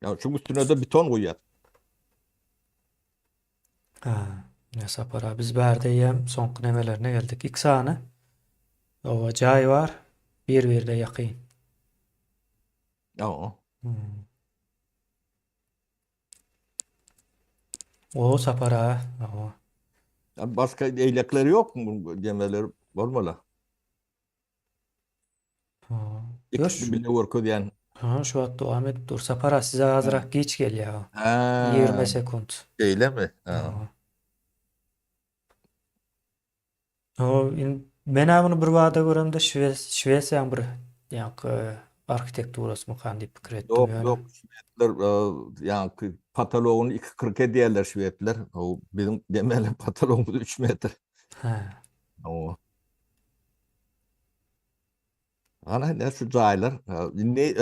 Ya şuň üstüne-de beton guýýar. Ha, ne Sapar abi biz bärde eýýäm soňky nemelerine geldik. Iki sany oba jaý bar, bir-birine ýakyn. Ýa. Hmm. O Sapar aga. Hawa. Ya başka eýlekleri ýok mu? Demeler bolmaly. Ha. İkisi bile görkezýän. Ha, şu wagt dowam edip dur. Sapar aga size azrak giç gelýär. Ha. 20 sekunt. Beýlemi? Ha. O, men-ä muny bir bada göremde Şwesiýanyň bir ýaňky arhitekturasymykan diýip pikir etdim Ýok, ýöne. ýok, şwedler ýaňky potologyny 2.40 edýärler şwedler. O biziň demeli potologymyz 3 metr. Hä. O. Ana ine şu jaýlar. Indi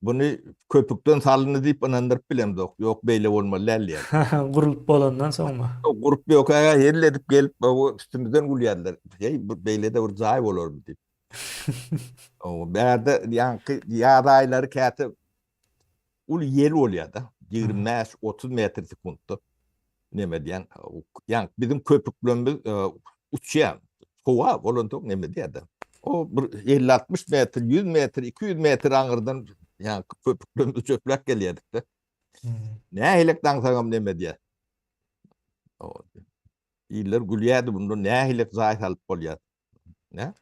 buny köpükden salyndy diýip ynandyryp bilemzok. Ýok beýle bolmaly däl diýýär. Gurulyp bolandan soňmy? Gurup ýok aga hezil edip gelip üstümizden gülýärler. Heý bu beýle-de bir jaý bolarmy diýip. Bärde ýaňky ýaz aýlary käte uly ýel bolýar-da. 25-30 metr sekuntda neme diýen. Ýa biziň köpüklerimiz uçýar. Howa bolansoň neme diýýär-de. O bir 50-60 metr, 100 metr, 200 metr aňyrdan ýa köpüklerimizi çöpläp gelýärdik-de. Nähilek daňsagam neme diýýär. Iller gülýärdi bunda nähilek jaý salyp bolýar. Ne?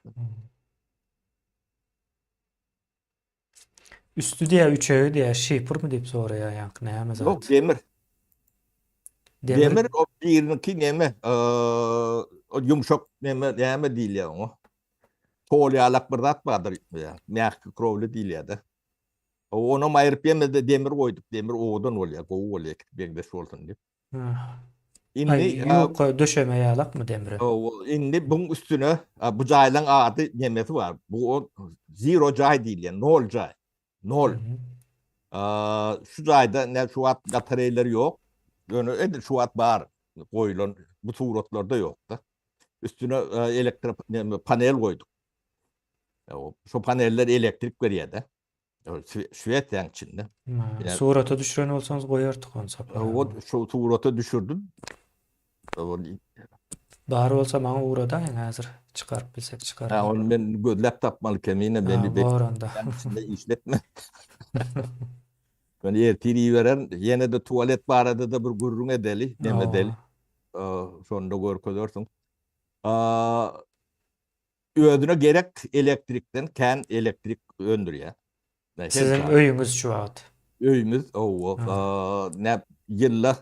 Üstü diýä, üçegi diýä, şifrmi diýip soraýar ýaňky näme zat? Ýok, demir. Demir, demir o biriniňki neme? O ýumşak neme, näme diýilýär oňa? Pol ýalak bir zat bardyr. Mähki krowly diýilýär-de. Onam aýryp ýene-de demir goýduk. Demir owadan bolýar, gowy bolýar, ikisi meňzeş bolsun diýip. Indi ýuka döşeme ýalakmy demre? Indi buň üstüne bu jaýlaň ady nemesi bar. Bu zero jaý diýilýär, nol jaý. Nol. Şu jaýda ne şu wagt batareýler ýok. Ýöne edil şu wagt bar goýulan bu suratlarda ýok-da. Üstüne elektro panel goýduk. Şu paneller elektrik berýär-de. Şwesiýanyň içinde. Surata düşüren bolsaňyz goýardyk ony Sapar aga. O şu surata düşürdim. Bar bolsa maňa ugradaýyň häzir çykaryp bilsek çykaraýyn. Ha ony men gözläp tapmaly kemine meni be. Bor onda. İçinde işletme. Men ertir ibererin. Ýene-de tualet barada-da bir gürrüň edeli, neme edeli. Şonda görkezersiň. Özüne gerek elektrikden kän elektrik öndürýär. Siziň öýüňiz şu wagt? Öýümiz, hawa, nä ýylda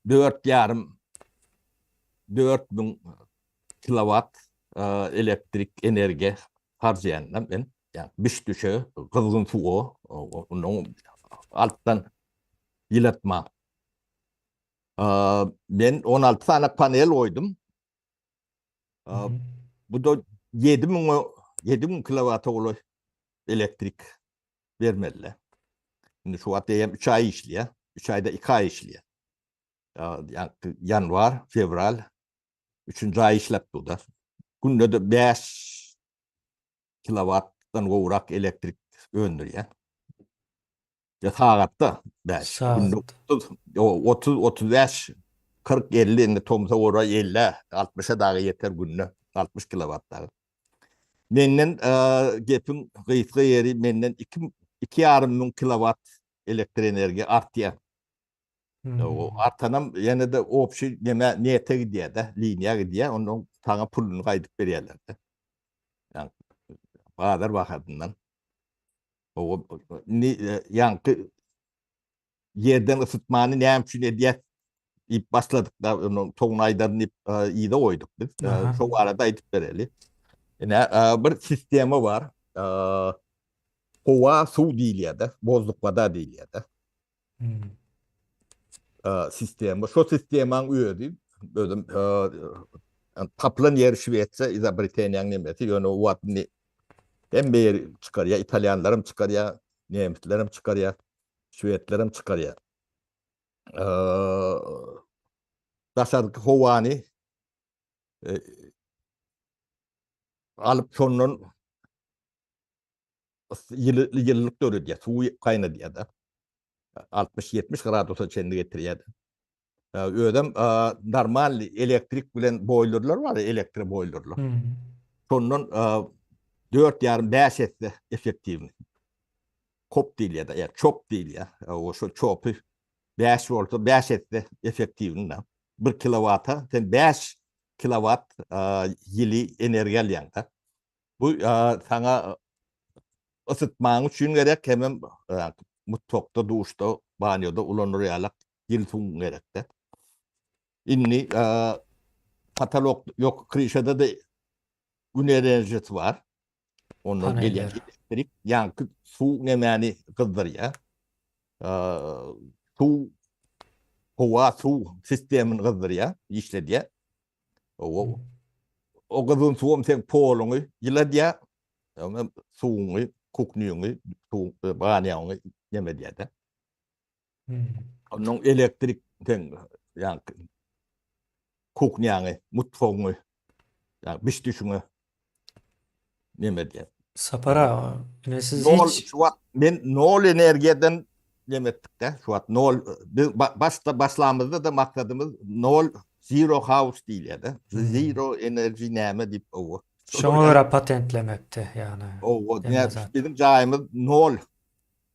dört ýarym, 4000 kilowat elektrik energiýa harjaýan men. Ýa biş-düşe, gyzgyn suwa, ondan altdan ýylatma. Men 16 sany panel goýdum. Bu da 7000 7000 kilowata golaý elektrik bermeli. Indi şu wagt eýýäm 3 aý işleýär. 3 aýda 2 aý işleýär. Ýanwar, fewral 3-nji aý işläp durda. Günde de 5 kilowattdan gowrak elektrik öndürýär. Ya sagatda 5. Günde 30, 30, 35, 40, 50 indi tomsa görä 50, 60-a dagy ýeter günde. 60 kilowat dagy. Menden e, gepiň gysga ýeri menden 2 2,5 müň kilowat elektroenergiýa artýar. Hmm. O artanam ýene-de obşi neme nete gidýär-de, liniýa gidýär, ondan saňa puluny gaýdyp berýärler-de. Yani bazar bahasyndan. Indi e, ýaňky ýerden ysytmany näme üçin edýär diýip başladyk da, onuň toguny aýdaryn diýip e, yza goýduk biz. E, şo barada aýdyp bereli. Ine bir sistema bar. Howa suw diýilýär-de, wozduk woda diýilýär-de. Hmm. Sistema. Şo sistemaň özi, özüm tapylan ýeri Şwesiýa, izobreteniýaň nemesi, ýöne o wagt indi hemme ýeri çykarýar, italýanlar hem çykarýar, nemisler hem çykarýar, şwedler hem çykarýar. Daşarky howany alyp şondan ýyly ýylylyk döredýär, suwy gaýnadýar-da. 60-70 gradusa çenli getirýär. Özem normal elektrik bilen boýlerler bar, elektro boýlerler. Şondan 4,5-5 esse effektiwni. Kop diýilýär, ýa çop diýilýär. O şo çopy 5 bolsa 5 esse effektiwni. 1 kilowata sen 5 kilowat ýyly energiýa alýaň-da. Bu saňa ysytmaň üçin gerek, hemem mutfakda, duşda, banýoda ulanyr ýalak ýyly suw gerekde. Indi patolok ýok, krişada-da gün enerjisi bar. Ondan gelýän elektrik, ýaňky suw nemäni gyzdyrýar. Suw howa suw sistemini gyzdyrýar, işledýär. O, o gyzgyn suwam seň poluňy ýyladýar. Ýagny suwuňy, kuknyňy, suw e, banýaňy neme edýär-de. Hmm. Onuň elektrik seň ýagny kuknýaňy, mutfagyňy, ýagny biş-düşüňe neme edýär. Sapar aga, ine siz nol, hiç şu wagt men nol energiýadan. neme etdik-de, şu wagt nol, biz başda başlamyzda-da maksadymyz nol, zero house diýilýär-de. Zero energy näme diýip, owa. Şoňa görä patentlemekdi, ýagny. Owa, biziň jaýymyz nol.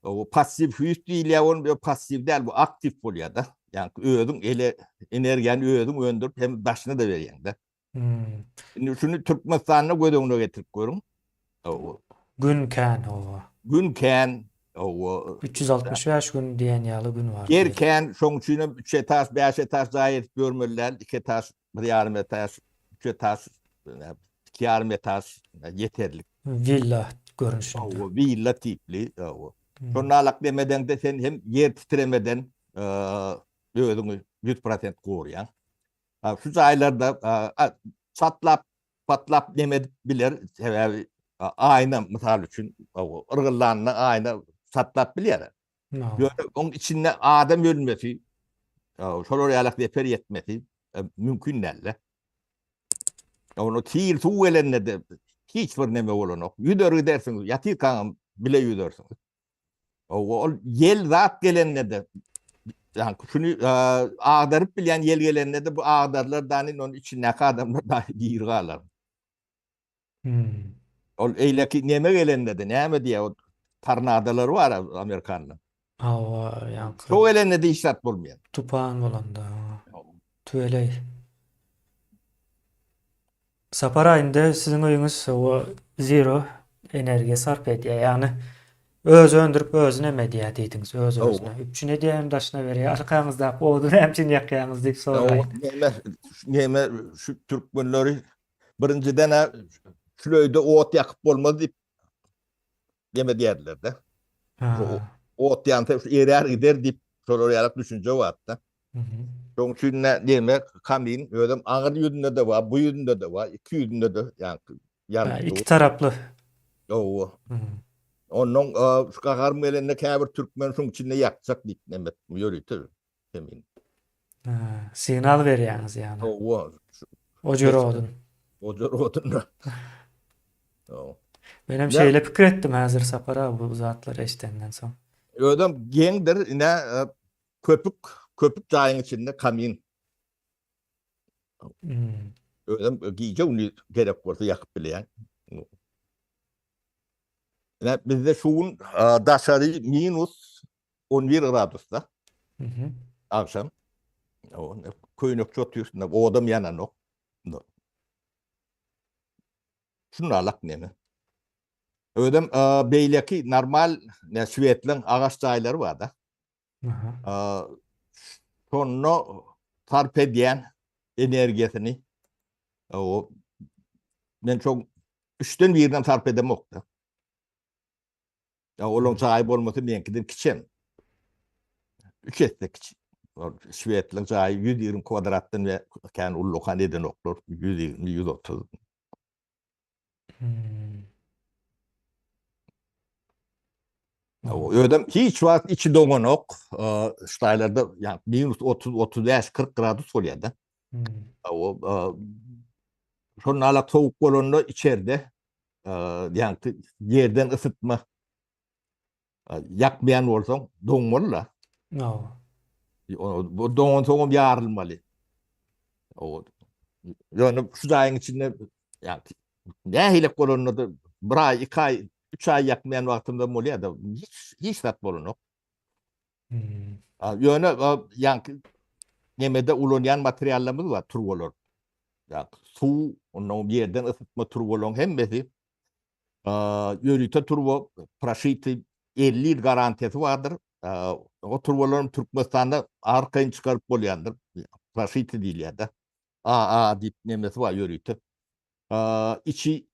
Owa, passiw hüýs diýilýär, ol ýa passiw däl, bu aktiw bolýar-da. Ýagny özüň ele energiýany özüň öndürip hem daşyna-da berýäň-de. Indi şuny Türkmenistanda göz öňüne getirip görüň. Owa. Gün kän, owa. Gün kän, owa. 365 gün diýen ýaly gün bar. Ýer kän, şoň üçin hem 3 etaž, 5 etaž jaý edip ýörmeli däl, 2 etaž, 1,5 etaž, 3 etaž, 2,5 etaž ýeterlik. Willa görnüşinde. Owa, willa tipli, owa. Şonda alak demedeňde sen hem ýer titremeden özüňi 100% gorýaň. Şu jaýlarda çatlap, patlap neme edip biler, sebäbi aýna mysal üçin yrgyldanda aýna çatlap bilýär. Ýöne oň içinde adam ölmesi, şolar ýaly zeper ýetmesi mümkin däl-de. Ony sil suw gelende-de hiç bir neme bolanok. Ýüzer gidersiňiz, ýatyrkaňam bile ýüzersiňiz. Ol ýel zat gelende-de, ýa şuny agdaryp bilýän ýel gelende-de bu agdarylar dany onuň içindäki adamlar da diri galar. Hmm. Ol eýleki neme gelende-de, näme diýýär, o tornadolar bar Amerikanda. Hawa, ýaňky. Şo gelende-de hiç zat bolmaýar. Tupan bolanda. Tüweleý. Sapar aýynda siziň öýüňiz o zero energiýa sarp edýär. Ýagny özi öndürip özi neme edýär diýdiňiz. Öz özüne üpjün edýär hem daşyna berýär. Arkaňyzdaky ody näme üçin ýakýaňyz diýip soraýyn. Neme neme şu türkmenleri birinjiden şul öýde ot ýakyp bolmaz diýip neme diýerler-de. Ot ýansa şu erär gider diýip şolar ýaly düşünje bar-da. Şonuň üçin ne diýmek, kamin özem agyr ýüzünde-de bar, bu ýüzünde-de bar, iki ýüzünde-de ýaňky ýanyp dur. Iki taraply. Hawa. Ondan şu gaharym gelende käbir türkmen şuň içinde ýakjak diýip neme ýörite kamin. Signal berýäňiz ýagny. Hawa. Ojar odun. Ojar odun. Hawa. Menem şeýle pikir etdim häzir Sapar aga bu zatlary eşidenden soň. Özem geňdir, ine Köpük, köpük jaýyň içinde kamin. Hmm. Özem gije güni gerek bolsa ýakyp bilýän. Ine bizde şu gün daşary minus 11 gradusda. Mhm. Agşam. Köýnekçe otyrsyn, odam ýananok. Şunalak neme. Özem beýleki normal ne şwedleň agaç jaýlary bar-da. Şonda sarp edýän energiýasyny o men şo üçden birinem sarp edemok-da. Ya olaň jaýy bolmasa meňkiden kiçem. Üç esse kiçi. Şwedleň jaýy 120 kvadratdan we kän ullakan edenoklar 120, 130. Hmm. Özem hiç wagt içi doňanok. Ştaýlarda ýa minus 30, 35, 40 gradus bolýar-da. Hmm. O şonda alak sowuk bolanda içerde ýa ýerden ysytma Ýakmaýan bolsaň doňmaly-da. Hawa. Bu doňansoňam ýarylmaly. Ýöne şu jaýyň içinde ýa nähili bolanda-da bir aý, iki aý, üç aý ýakmaýan wagtymda bolýar-da, hiç hiç zat bolanok. Hmm. Ýöne ýaňky nemede ulanýan materiallarymyz bar, turbalar. Ýa suw, ondan ýerden ysytma turbalaryň hemmesi Ýörite turba proşity 50 ýyl garantiýasy bardyr. O turbalaryň Türkmenistanda arkaýyn çykaryp bolýandyr. Proşity diýilýär-de. AA diýip nemesi bar ýörite. Içi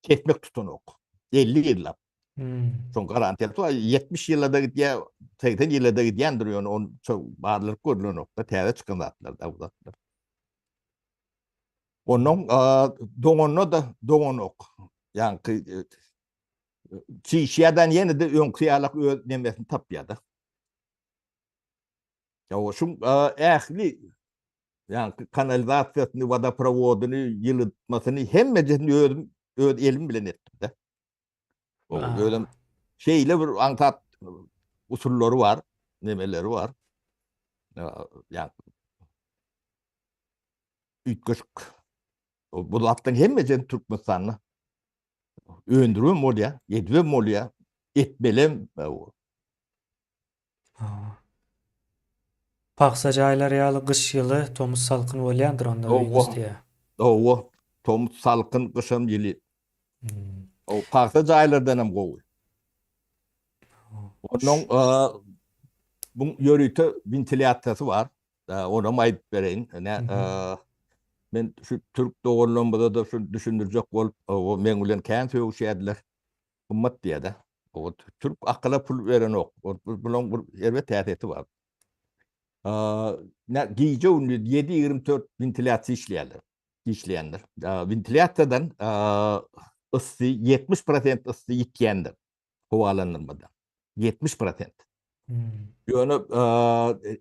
kesmek tutanok. 50 ýyllap. Hmm. Şoň garantiýasy bar. 70 ýyla-da gidýär, 80 ýyla-da gidýändir, ýöne ony çok barlanyp görlenok-da, täze çykan zatlar-da bu zatlar. Ondan doňanda-da doňanok. Ýaňky çişýärden ýene-de öňki ýalak öz nemesini tapýar-da. Ýa şu ähli ýaňky kanalizasiýasyny, wodoprowodyny, ýylytmasyny hemmejesini özüm öz elim bilen etdim-de. Özüm şeýle bir aňsat usullary bar. nemeleri bar. Ýa üýtgeşik. Bu zatlaryň hemmesini Türkmenistanda öndüribem bolýar, edibem bolýar, etmelem. Pagsa jaýlar ýaly gyş ýyly, tomus salkyn bolýandyr onda öýüňiz diýýär. Hawa, tomus salkyn, gyşam ýyly. O pagsa jaýlardan hem gowy. Onuň bu ýörite wentilýasiýasy bar. Onam aýdyp bereýin. Men şu türk doganlarymyza-da şu düşündirjek bolup, meň bilen kän sögüşýärdiler. Gymmat diýýär-de. O türk akyla pul berenok. Bulaň bir erbet häsiýeti bar. Ne gije gündüz 7-24 wentilýasiýa işleýärler. Işleýändir. Wentilýasiýadan yssy 70% yssy ýitýändir howalandyrmadan. 70%. Hmm. Ýöne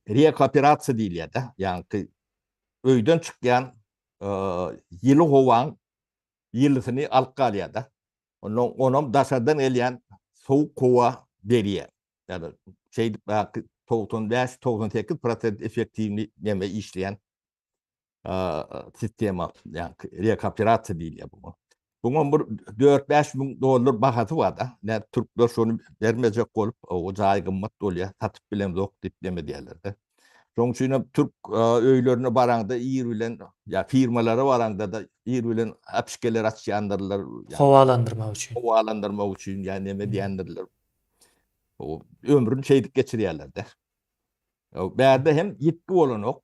rekoperasiýa diýilýär-de, ýagny öýden çykýan ýyly howaň ýylysyny alyp galýar-da. Ondan onam daşardan gelýän sowuk howa berýär. Ýagny şeýdip 95-98 prosent effektiwni neme işleýän sistema, ýagny rekoperasiýa diýilýär buňa. Buňa bir 4-5 müň dollar bahasy bar-da. Nä türkler şony bermejek bolup, o jaý gymmat bolýar, satyp bilemzok diýip neme diýýärler-de. Şonuň üçin hem türk öýlerine baraňda ir bilen, ýa firmalara baraňda-da ir bilen äpişgeler açýandyrlar. Howalandyrmak üçin. Howalandyrmak üçin ýa neme diýendirler. O ömrüni şeýdip geçirýärler-de. Bärde hem ýitgi bolanok.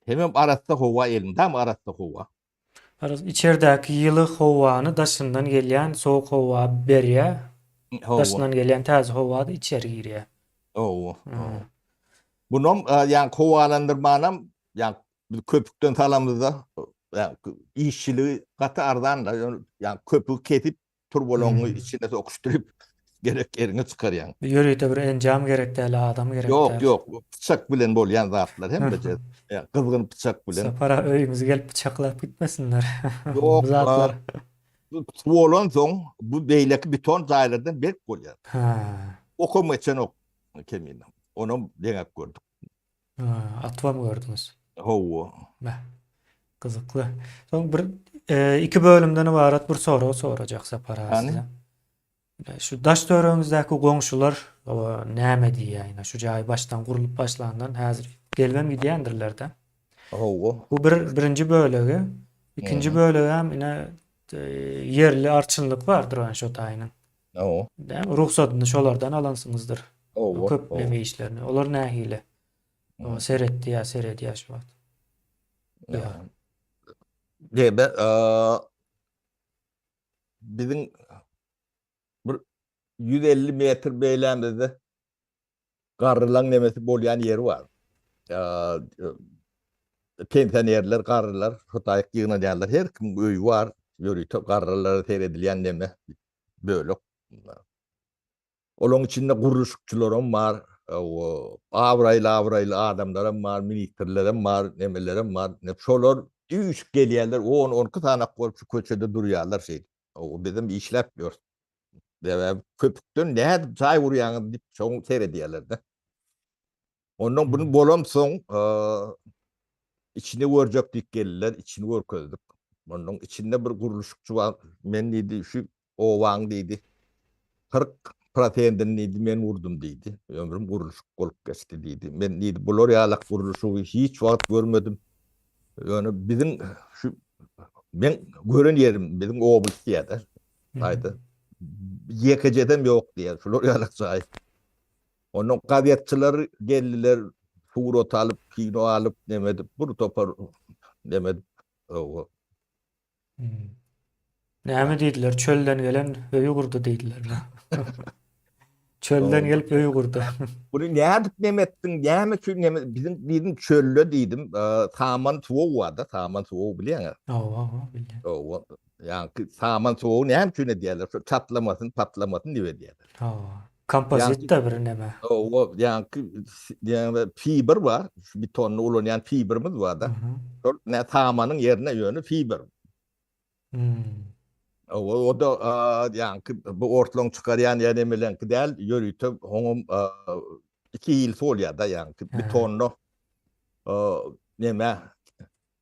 Hemem arassa howa elmydama arassa howa. Garaz, içerdäki ýyly howany daşyndan gelýän sowuk howa berýär. Hawa. Daşyndan gelýän täze howa-da içeri girýär. Hawa. Bunam ýa howalandyrmanam ýa biz köpükden salamyzda ýa işçiligi gaty arzan-da, ýa köpügi kesip turbalaňy içine sokuşdyryp gerek ýeriňe çykarýaň. Ýörite bir enjam gerek däl, adam gerek Ýok, däl. ýok, pyçak bilen bolýan zatlar hemmesi. Gyzgyn pyçak bilen. Sapar aga öýüňize gelip pyçaklap gitmesinler. Ýok, Bu zatlar. Suw bolansoň bu beýleki beton jaýlardan berk bolýar. Ha. Okam geçenok kemine. Onam deňäp gördük. Ha, atybam gördüňiz. Hawa. Beh. Gyzykly. Soň bir e, iki bölümden ybarat bir sorag sorajak Sapar aga Hany? size. E, Şu daş töweregiňizdäki goňşular o, näme diýýär ýa şu jaý başdan gurlup başlandan häzir gelibem gidýändirler-de. Hawa. Bu bir birinji bölegi. Ikinji Mhm. bölegi hem ine e, ýerli arçynlyk bardyr ýa şo taýynyň. Hawa. Dämi? Rugsadyny şolardan alansyňyzdyr. Hawa. Köp Hawa. neme işlerini. Olar nähili? O seretdi ýa seredýär şu wagt. Ýa. Debe, biziň bir 150 metr beýlämizde garrylaň nemesi bolýan ýeri bar. Pensionerler, garrylar şu taýyk ýygnanýarlar. Her kimiň öýi bar, ýörite garrylara seredilýän neme bölek. Olaryň içinde gurluşykçylaram bar, abraýly-abraýly adamlaram bar, ministrlerem bar, nemelerem bar. Şolar üýşüp gelýärler, on-on iki sanak bolup şu köçede durýarlar şeýdip. Bizem işläp ýörüs. Sebäbi köpükden nädip jaý gurýaňyz diýip şoň seredýärler-de. Ondan bunu bolansoň içini görjek diýip geldiler, içini görkezdik. Ondan içinde bir gurluşykçy bar. Men diýdi, şu obaň diýdi, 40 prosentini diýdi, men gurdum diýdi. Ömrüm gurluşyk bolup geçdi diýdi. Men diýdi, bular ýalak gurluşygy hiç wagt görmedim. Ýöne biziň şu men gören ýerim biziň oblast diýýär-de. Aýda. Ýekejesem ýok diýýär. Şular ýalak jaý. Ondan gazetçiler geldiler, surat alyp, kino alyp, neme edip, bir topar neme edip, owa. Hmm. Näme diýdiler? Çölden gelen öýi gurdy diýdiler. Çölden gelip öý gurdy. Bunu nädip neme etdiň? Näme üçin neme biziň diýdim çölde diýdim. Saman suwy bar-da, saman suwy bilýäňä. Hawa, hawa, bilýän. Hawa. Ýaňky saman suwy näme üçin edýärler? Şu çatlamasyn, patlamasyn diýip edýärler. Hawa. Kompozit-de bir neme. Hawa, ýaňky ýaňky fibr bar, şu betonda ulanýan fibrimiz bar-da. Şol nä samanyň ýerine ýöne fibr. Hmm. Hawa, o-da ýaňky bu ortlaryň çykarýan ýa nemeleňki däl, ýörite oňam. Iki hilsi bolýar-da, ýagny betonda neme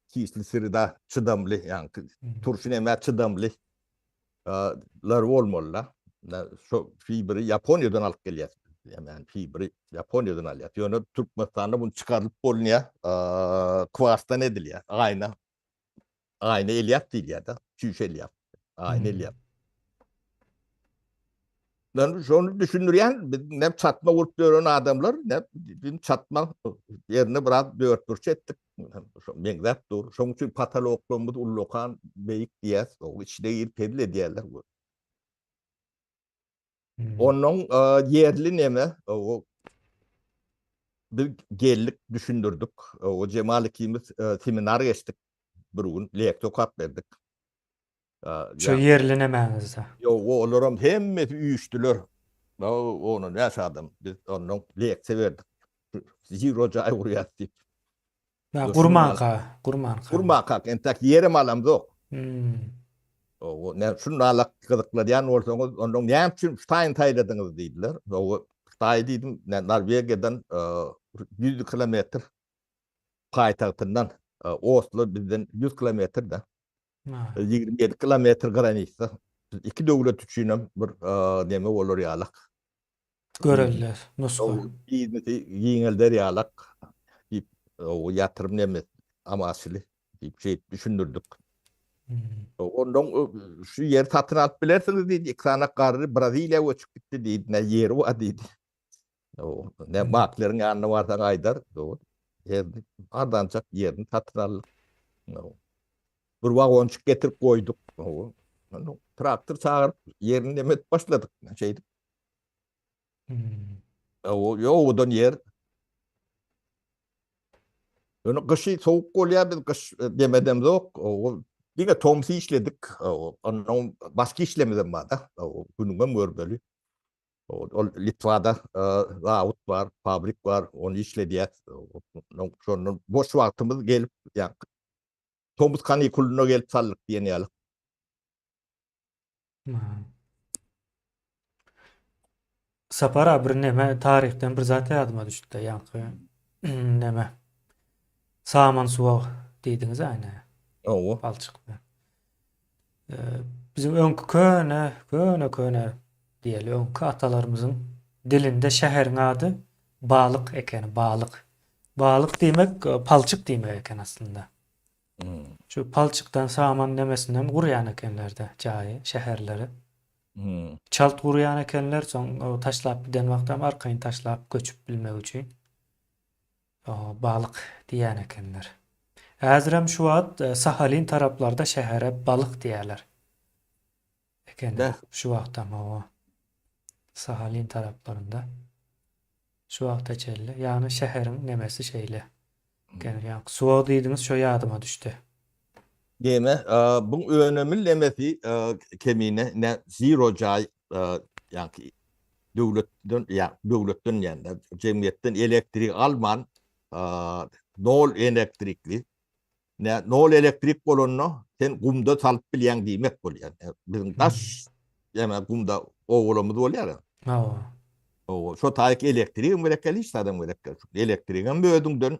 kisli sirida çydamly, ýagny turşy neme çydamly lar bolmaly-da. Şo fibri Ýaponiýadan alyp gelýär. Ýagny fibri Ýaponiýadan alýar. Ýöne Türkmenistanda bunu çykarylyp bolunýar. Kwarsdan edilýär. Aýna. Aýna elýap diýilýär-de. Çüýşe elýap. Aýna elýap. Ben şony düşündirýän, biz ne çatma gurup ýören adamlar, ne biz çatma ýerine biraz dörtburç etdik. Şo meňzäp dur. Şonuň üçin patoloklarymyz ullakan, beýik diýýäs. O içine girip hezil edýärler. Ondan ýerli neme, o biz geldik, düşündirdik. O Jemal ikimiz seminar geçdik bir gün, leksiýa okap berdik. Şu ýerli nemäňizde? Ýok, olaram hemmesi üýşdüler. Ona näçe adam, biz ondan leksiýa berdik. Zero jaý gurýas diýip. Ha, gurmanka, gurmanka. Gurmanka, entek ýerem alamzok. Hmm. O, ne şunalak gyzyklanýan bolsaňyz, ondan näme üçin Ştaýn saýladyňyz diýdiler. O, Ştaý diýdim, Norwegiýadan 100 kilometr paýtagtyndan, Oslo bizden 100 kilometr-de. 27 kilometr granitsa. Iki döwlet üçinem bir neme bolar ýalak. Görelde, nusga. Biznesi giňelder ýalak diýip, o ýatyrym neme amaçly diýip şeýdip düşündirdik. Ondan şu ýeri satyn alyp bilersiňiz diýdi. Iki sany garry Braziliýa göçüp gitdi diýdi. Ne ýeri bar diýdi. Ne makleriň ýanyna barsaň aýdar. Ýerini arzanjak ýerini satyn aldyk. Bir wagonçyk getirip goýduk. Traktor çagyryp ýerini neme edip başladyk. Şeýdip. Owadan ýer. Ýöne gyşy sowuk bolýar, biz gyş demedemzok. Diňe tomus işledik. Ondan başga işlemizem bar-da. Günüňem görmeli. Ol Litwada zawod bar, fabrik bar, ony işledýäs. Şondan boş wagtymyz gelip, ýa tomus kanikulyna gelip saldyk diýen ýaly. Sapar abi bir neme taryhdan bir zat ýadyma düşdi ýaňky neme saman suwag diýdiňiz aýna. Hawa. Balçykda. Biziň öňki köne, köne köne diýeli öňki atalarymyzyň dilinde şäheriň ady Balyk ekeni, Balyk. Balyk diýmek palçyk diýmek eken aslynda. Şu palçykdan saman nemesinden gurýan ekenlerde jaýy, şäherleri. Çalt gurýan ekenler, soň taşlap giden wagtam arkaýyn taşlap göçüp bilmek üçin balyk diýýän ekenler. Häzirem şu wagt Sahalin taraplarda şähere balyk diýýärler. Ekeni. Şu wagtam hawa. Sahalin taraplarynda. Şu wagta çenli. Ýagny şäheriň nemesi şeýle. Ekeni. Ýagny suwag diýdiňiz şo ýadyma düşdi. Neme, buň önümi nemesi kemine ne zero jaý ýagny döwletden ýa döwletden diýende jemgyýetden elektrik alman nol elektrikli ne nol elektrik bolanda sen gumda salyp bilýäň diýmek bolýar. Biziň daş ýa gumda owalamyz bolýar. Hawa. Owa, şo taýyk elektrigem gerek däl, hiç zadam gerek däl. Elektrigem özüňden,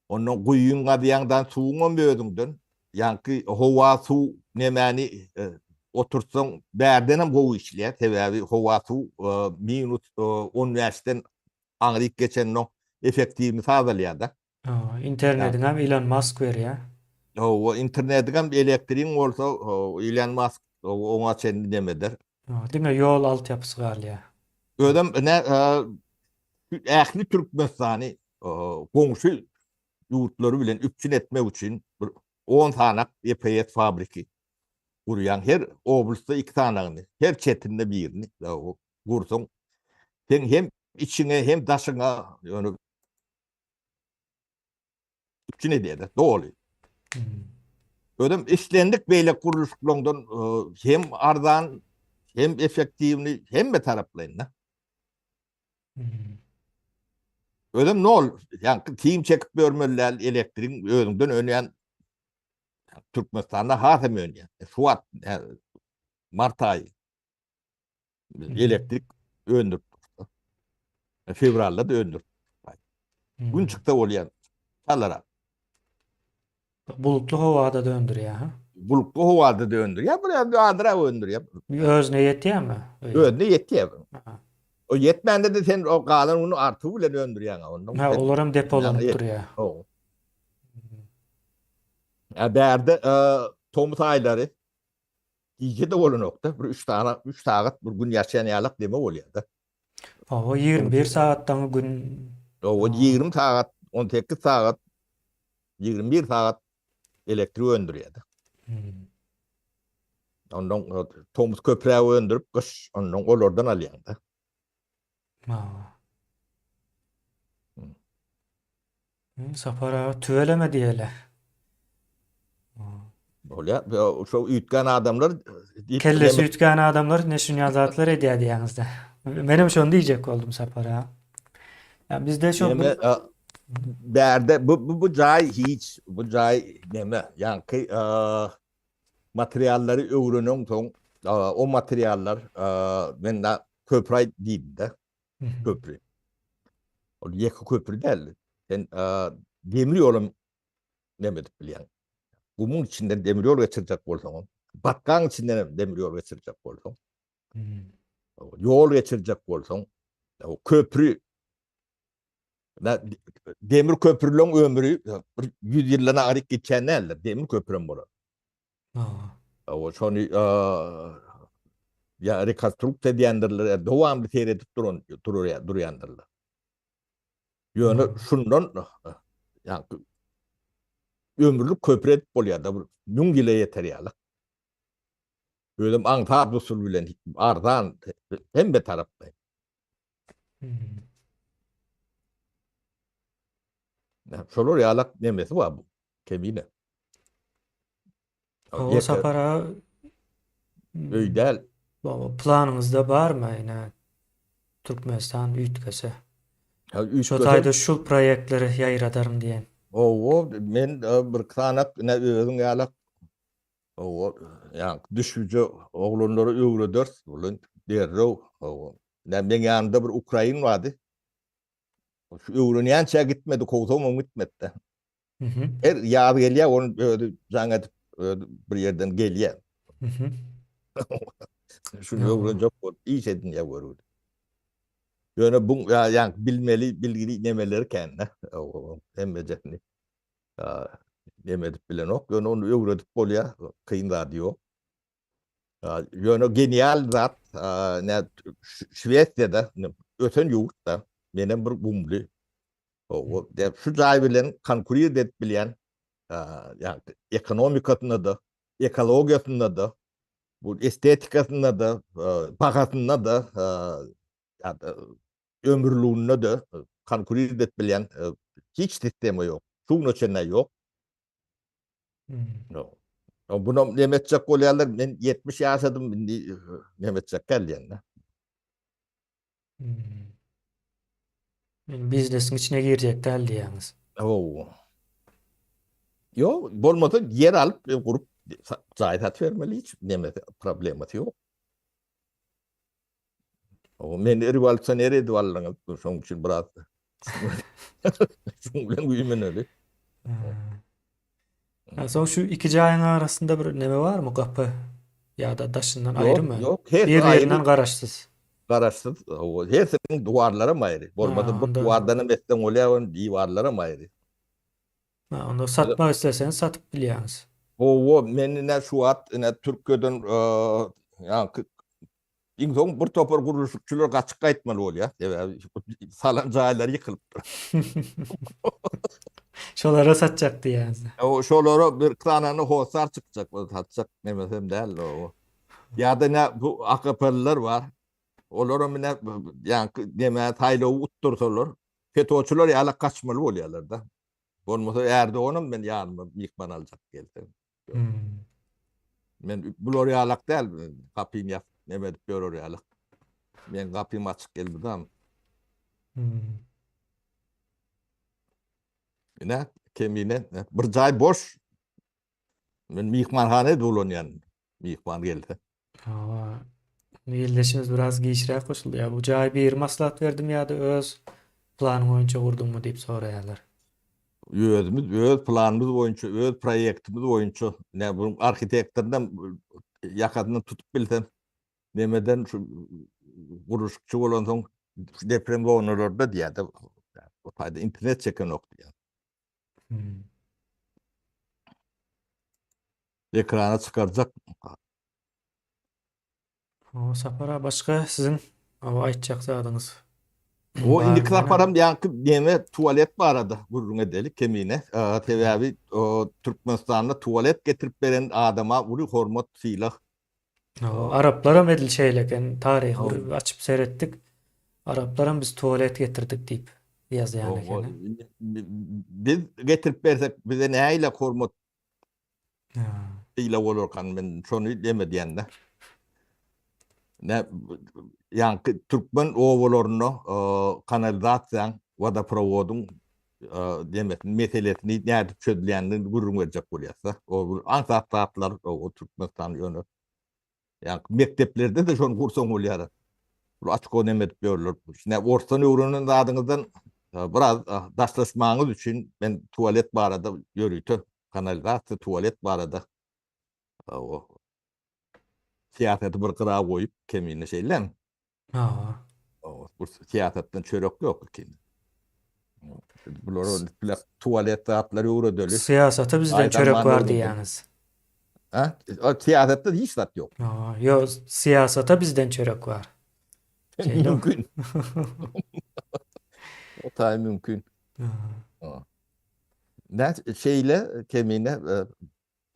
ondan guýyň gazýaňdan suwuňam özüňden. Ýaňky howa suw nemäni e, oturtsaň bärdenem gowy işleýär. Sebäbi howa suw e, minus 15-den e, aňryk geçenden effektiwni azalýar-da. Internetiňem Elon Musk berýär. Hawa, internetiňem elektrigiň bolsa, Elon Musk oňa çenli neme eder. Diňe ýol altyapysy galýar. Özem ine ähli Türkmenistany goňşy ýurtlary bilen üpjün etmek üçin bir 10 sanak EPS fabriki gurýan. Her oblastda 2 sanagyny, her çetinde birini gursaň, sen hem içiňe hem daşyňa ýöne üpjün edýär doly. Özem islendik beýle gurluşyklaryňdan e, hem arzan, hem effektiwni, hemme taraplaýyn da. Özem nol, ýa tim çekip bermeli däl, elektrigiň özüňden önýän Türkmenistanda has hem önýän. E, şu wagt mart aýy elektrik öndürip. Fewralda da öndürip. Gün çyksa bolýar. Çalara. Bulutly howada da öndürýär, ha? Bulutly howada da öndürýär, bir ýerde azrak öndürýär. Özüne ýetýärmi? Özüne ýetýär. O ýetmände de sen o galan uny artygy bilen öndürýäň ondan. Ha, olar hem depolanyp durýar. Hawa. Ä bärde tomus aýlary gije-de bolanokda, bir 3 sagat, 3 sagat bir gün ýaşaýan ýalak deme bolýar-da. Hawa, 21 sagatdan gün. Hawa, 20 sagat, 18 sagat, 21 sagat elektrik öndürýär-de. Hmm. Ondan tomus köpräk öndürip, gyş ondan olardan alýaň-da. Hawa. Hmm. Sapar aga tüweleme diýeli. Bolýar. Şo üýtgän adamlar diýip Kellesi üýtgän adamlar ne şunýa zatlar edýär diýýäňizde. Menem şony diýjek boldum Sapar aga. Ya bizde şo bir bärde bu bu, bu jaý hiç bu jaý neme ýaňky materiallary öwrenen soň o materiallar men köpräý diýdim-de. Köpri. Ol ýeke köpri däl. Sen demir ýolam neme edip bilýäň. Gumuň içinden demir ýol geçirjek bolsaň, batgaň içinden hem demir ýol geçirjek bolsaň, ýol geçirjek bolsaň, köpri demir köprüleň ömri bir 100 ýyldan agyryk geçýän däldir. Demir köprem bolar. Hawa, şony ýa rekonstruksiýa edýändirler, ýa dowamly seredip duran durýandyrlar. Ýöne şundan ýa ömürlik köpri edip bolýar-da, bir 1000 ýyla ýeter ýaly. Özem aňsat usul bilen, arzan hemme tarapdan. Şolar ýalak nemesi bar bu. Kemine. Hawa Sapar aga. Öý däl. Baba planyňyzda barmy ine Türkmenistan üýtgese? Şo taýda şu proýektleri ýaýradaryn diýen. Hawa men bir sanak ine özüň ýalak hawa ýa düşbüje oglanlara öwrederis bulan derrew hawa. Ine meň ýanymda bir ukrain bardy. Şu öwrenýänçä gitmedi, kowsamam gitmedi-de. Her ýaz gelýär, ony özi jaň edip, özi bir ýerden gelýär. Şuny öwrenjek bolup iş edinýär görgüli. Ýöne bu ýa bilmeli, bilgili nemeleri kän-de. Hemmejesini neme edip bilenok. Ýöne ony öwredip bolýar, kyn zady ýok. Ýöne genial zat, nä Şwesiýada ösen ýurtda, menem bir gumly. O şu jaý bilen konkurir edip bilýän, ýa ekonomikasynda-da, ekologiýasynda-da, bu estetikasynda-da, bahasynda-da, ýa-da ömürliginde-de konkurir edip bilýän hiç sistema ýok. Şu güne çenli ýok. No. Bunu neme etjek bolýarlar? Men 70 ýaşadym, indi neme etjek gelýän. Hmm. Men biznesiň içine girjek däl diýýäňiz. Hawa. Ýok, bolmasa ýer alyp e, gurup jaý satyp bermeli hiç nemesi problemasy ýok. O men rewolýusioner edip aldyňyz, şonuň üçin biraz şuň bilen güýmeneli. Ha, soň şu iki jaýyň arasynda bir neme barmy, gapy ýa-da daşyndan aýrymy? Ýok, ýok, hersi aýry. Bir-birinden garaşsyz. Garaşsyz, hawa, hersiniň duwarlaram aýry. Bolmasa bir duwardan hem etseň bolýar, onuň diwarlaram aýry. Ha, onda satmak isleseňiz satyp bilýäňiz. Hawa, men ine şu wagt ine Türkiýeden ýaňky iň soň bir topar gurluşykçylar gaçyp gaýtmaly bolýar. Sebäbi salan jaýlary ýykylypdyr. Şolara satjak diýýäňiz. Hawa, şolara bir sanany hossar çykjak, satjak nemesem däl o. Ýa-da ine bu AKP-liler bar. Olaram ine ýaňky neme saýlawy utdursalar, FETÖ-çiler ýaly gaçmaly bolýarlar-da. Bolmasa Erdoganam men ýanyma myhman aljak gelse. Hmm. Men bular ýalak däl, gapyny ýapyp neme edip ýörer ýalak. Men gapym açyk elmydam. Hmm. Ine, kemine, bir jaý boş. Men myhmanhana edip ulanýan, myhman gelse. Hawa. Ildeşimiz biraz giçräk goşuldy. Ýa bu jaýy biri maslahat berdimi ýa-da öz planyň boýunça gurduňmy diýip soraýarlar. Özümiz öz planymyz boýunça, öz proýektimiz boýunça, ne bu arhitektordan ýakasyndan tutup bilsem, nemeden şu gurluşykçy bolansoň deprem zonalarda diýýär-de, o taýda internet çekenok diýýär. Hmm. Ekrana çykarjak. O Sapar aga başga siziň o aýtjak zadyňyz O indiki barmy näme? saparam ýaňky neme tualet barada gürrüň edeli kemine. Sebäbi o Türkmenistanda tualet getirip beren adama uly hormat, sylag. O araplaram edil şeýle eken. Taryhy bir açyp seretdik. Araplaram biz tualet getirdik diýip ýazýan ekeni. Biz getirip bersek bize nähili hormat Sylag bolarkan men şony deme diýende. Ne ýaňky türkmen obalarynda kanalizasiýaň, wodoprowodyň demesini, meselesini nädip çözülýänini gürrüň berjek bolýarsa. O aňsat zatlar o Türkmenistan ýöne Ýa mekdeplerde-de şony gursaň bolýar. Bir oçko neme edip ýörler. Şine orsdan öwrenen zadyňyzdan biraz daşlaşmagyňyz üçin men tualet barada ýörite kanalizasiýa tualet barada o syýasaty bir gyra goýup kemine şeýlemi? Hawa. Bu syýasatdan çörek ýok eken. Bulara bile tualet zatlary öwredeli. Syýasata bizden çörek bar diýýäňiz. Ha? Syýasatda hiç zat ýok. Hawa, ýok, syýasata bizden çörek bar. Mümkin. O taý mümkin. Nä şeýle kemine e,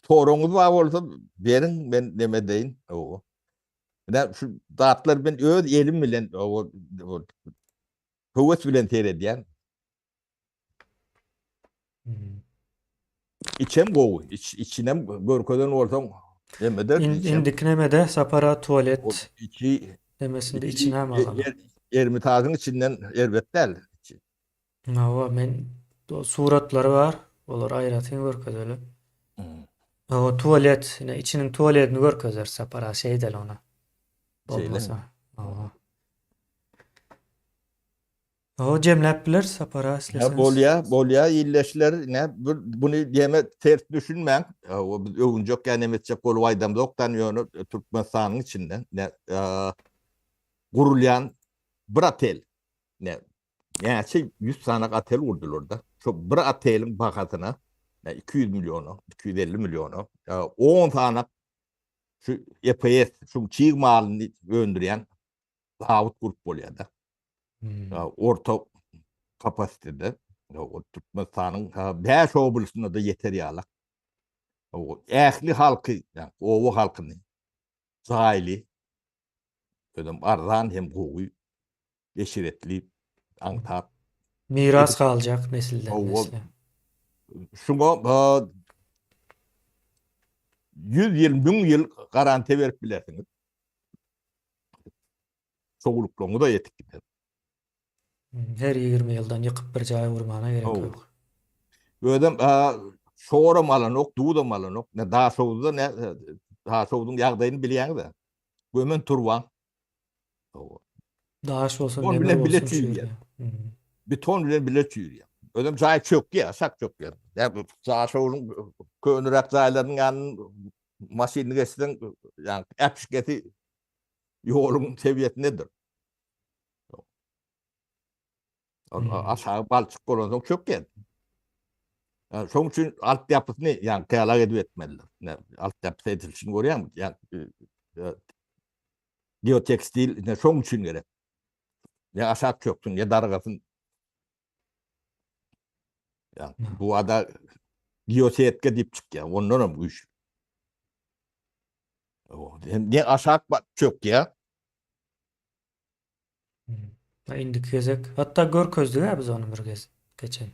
soragyňyz bar bolsa beriň men neme edeýin. Owo. Ine şu zatlar men öz elim bilen höwes bilen seredýän. Hmm. İçem gowy. İç, içinem görkezen bolsaň nemede In, indiki nemede Sapara tualet içi demesinde içine hem alalım. Er, Ermitažyň içinden erbet däl. Hawa men suratlary bar. Olary aýratyn görkezeli. Hmm. Hawa tualet, ine içiniň tualetini görkezer Sapar aga şeýdeli ona. Bolmasa. Hawa. Hawa jemläp bileris Sapar aga isleseňiz. Bolýa, bolýa illeşler, ine bir buny diýeme ters düşünmäň. Hawa biz öwünjek ýa neme etjek bolup aýdamzokdan ýöne Türkmenistanyň içinde ne gurulýan bir otel ne näçe 100 sany otel gurdular-da. Şo bir oteliň bahasyna 200 milliona, 250 milliona 10 sany şu EPS, şu çig malyny öndürýän zawod gurup bolýar-da. Hmm. Orta kapasitede o Türkmenistanyň 5 oblastynda da ýeter ýaly. Ähli halky, ýa oba halkyny jaýly, özem arzan hem gowy eşretli, aňsat. Miras galjak nesilden nesle. Şuňa 100 ýyl, 1000 ýyl garantiýa berip bilersiňiz. Çowluklaryňyza ýetip gider. Her 20 ýyldan ýykyp bir jaý gurmana gerek ýok. Özem şoram alanok, duzam alanok. Ne Daşoguzda ne Daşoguzyň ýagdaýyny bilýäňiz-ä. Gömen turbaň. Daş bolsun, Beton demir bilen bile bolsun çüýrýär. çüýrýär. Hmm. Beton bilen bile çüýrýär. Özem jaý çökýär, aşak çökýär. Ýa bu Daşoguzyň köneräk jaýlarynyň ýanyny maşynyny geçseň, ýa äpişgesi ýoluň sewiýesindedir. Hmm. Aşagy balçyk bolansoň çökýär. Şonuň üçin altyapysyny ýa kälag edip etmelidir. Altyapysy edilişini görýäňmi? Ýa e, geotekstil ine şoň üçin gerek. Ýa aşak çöksün, ýa dargasyn. Ýa bu ada geosetka diýip çykýar. Ondan hem güýçli. Hem ne aşak çökýär. Hmm. Indiki gezek hatda görkezdik-ä biz ony bir gez geçen.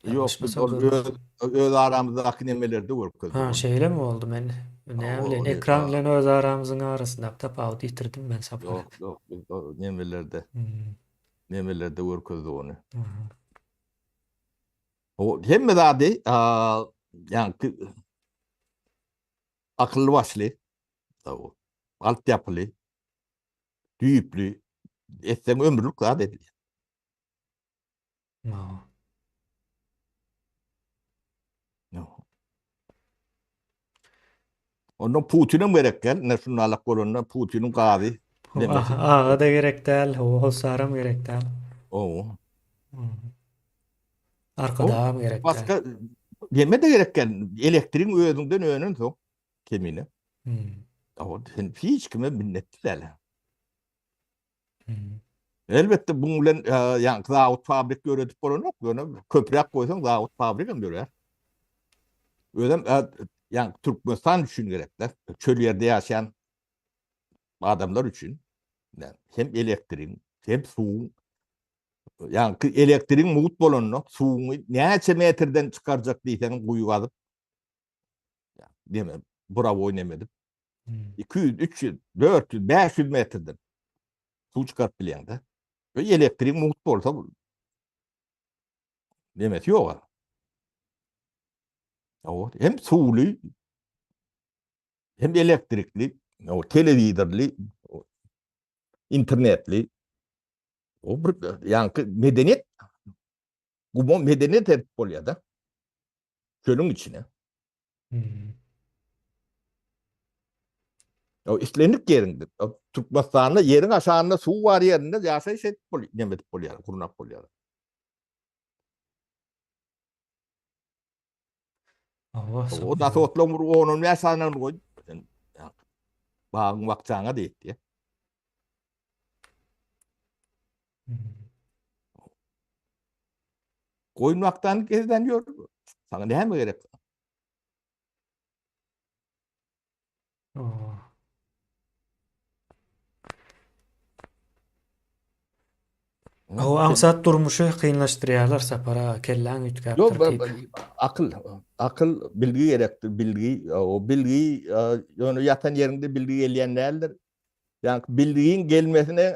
Ýok, biz ol öz, öz aramyzdaky nemelerde görkezdik. Ha, şeýlemi boldy men näme bilen ekran bilen öz aramyzyň arasyndaky tapawudy ýitirdim men Sapar. Ýok, ýok, biz o nemelerde hmm. nemelerde görkezdik ony. O hemme zady, ýa-ni akylly başly, altyapyly. Düýpli etseň ömürlik zat edilýär. No. No. Ondan Putinem gerek däl. Ine şunalak bolanda Putiniň gazy demesi. Aga da gerek däl, hossaram gerek däl. Owo. Arkadagam gerek däl. Başga neme de gerek däl. Elektrigiň özüňden önensoň kemine. Hmm. Owo, sen hiç kime minnetli däl. Elbetde buň bilen ýaňky zawod fabrik döredip bolanok, ýöne köpräk goýsaň zawod fabrigem dörär. Özem ýaňky Türkmenistan üçin gerekde, çöl ýerde ýaşaýan adamlar üçin hem elektrigiň, hem suwuň ýaňky elektrigiň mugt bolanda suwuňy näçe metrden çykarjak diýseň guýy gazyp neme burawoý neme edip 200, 300, 400, 500 metrden suw çykaryp bilýäň-de. We elektrik mugt bolsa nemesi ýok. O hem suwly hem elektrikli, o telewizorly, internetli. O bir ýaňky medeniýet guma medeniýet edip bolýar-da. Çölüň içine. Hmm. O islendik ýeriňde, Türkmenistanda ýeriň aşagynda suw bar ýerinde ýaşaýyş edip bol, neme edip bolýar, gurnap bolýar. Hawa, O da sotlaň bir 10-15 sanyny goý. Sen bagyň bakjaňa diýip. Goýun bakdan gezden ýör. Saňa näme gerek? O aňsat durmuşy kynlaşdyrýarlar Sapar aga, kelläň üýtgäpdir Ýok, diýip. akyl, akyl, bilgi gerekdir, bilgi. O bilgi ýöne ýatan ýeriňde bilgi gelýän däldir. Ýa bilgiň gelmesine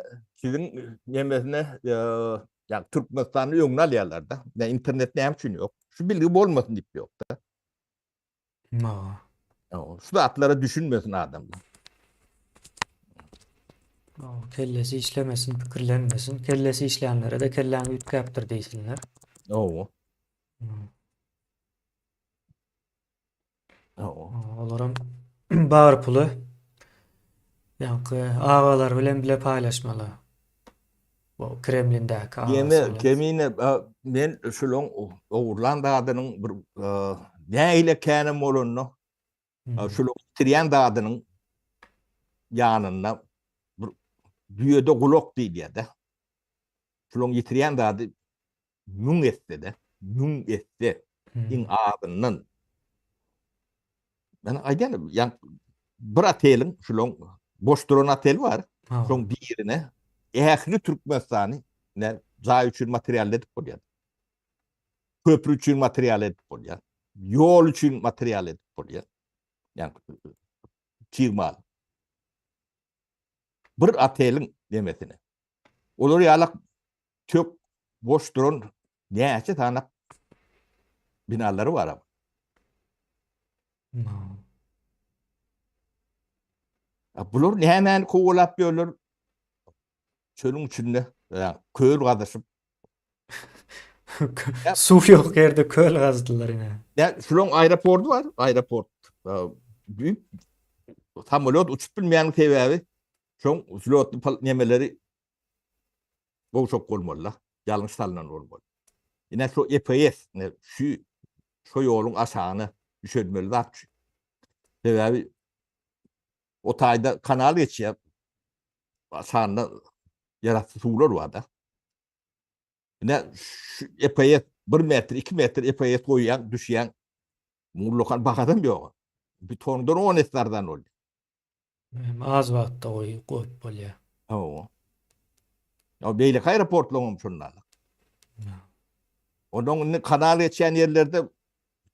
siziň nemesine ýa Türkmenistanda öňüni alýarlar-da. Ýa internet näme üçin ýok? Şu bilgi bolmasyn diýip ýok-da. Ma. Şu zatlara düşünmesin adamlar. Kellesi işlemesin, pikirlenmesin. Kellesi işleýänlere-de kelläň üýtgäpdir diýsinler. Hawa. Olaram bar puly ýaňky agalar bilen bile paýlaşmaly. Bu Kremlindäki agasy Ýene bilen. kemine men şulaň ogurlan zadynyň bir nähili känem bolanda şulaň bitirýän zadynyň ýanynda bir düýede gulak diýilýär-de. Şulaň ýitirýän zady müň esse-de, müň esse iň azyndan. Men aýdýan, ýa bir oteliň şulaň boş duran otel bar. Şoň birine ähli Türkmenistany ne jaý üçin material edip bolýar. Köprü üçin material edip bolýar. Ýol üçin material edip bolýar. Ýa çig mal. Bir oteliň demesine. Olar ýalak tök boş duran näçe sanak binalary bar. A bular nämäni kowalap ýörler? Çölüň içinde ýa köl gazyşyp. Suw ýok ýerde köl gazdylar ine. Ýa şulaň aeroporty bar, aeroport. Büyük samolýot uçup bilmeýän sebäbi şoň wzlýotny nemeleri gowşak bolmaly-da, ýalňyş salnan bolmaly. Ine şu EPS, ine şu şu ýoluň aşagyna düşelmeli zat şu. Sebäbi o taýda kanal geçýär. Aşagynda ýerasty suwlar bar-da. Ine şu EPS 1 metr, 2 metr EPS goýýaň, düşýäň. Mullakan bahasam ýok. Betondan 10 esse arzan bolýar. Hem az wagtda goý goýup bolýar. Hawa. Ya beýleki aeroportlaryň hem şonda. Ondan indi kanal geçýän ýerlerde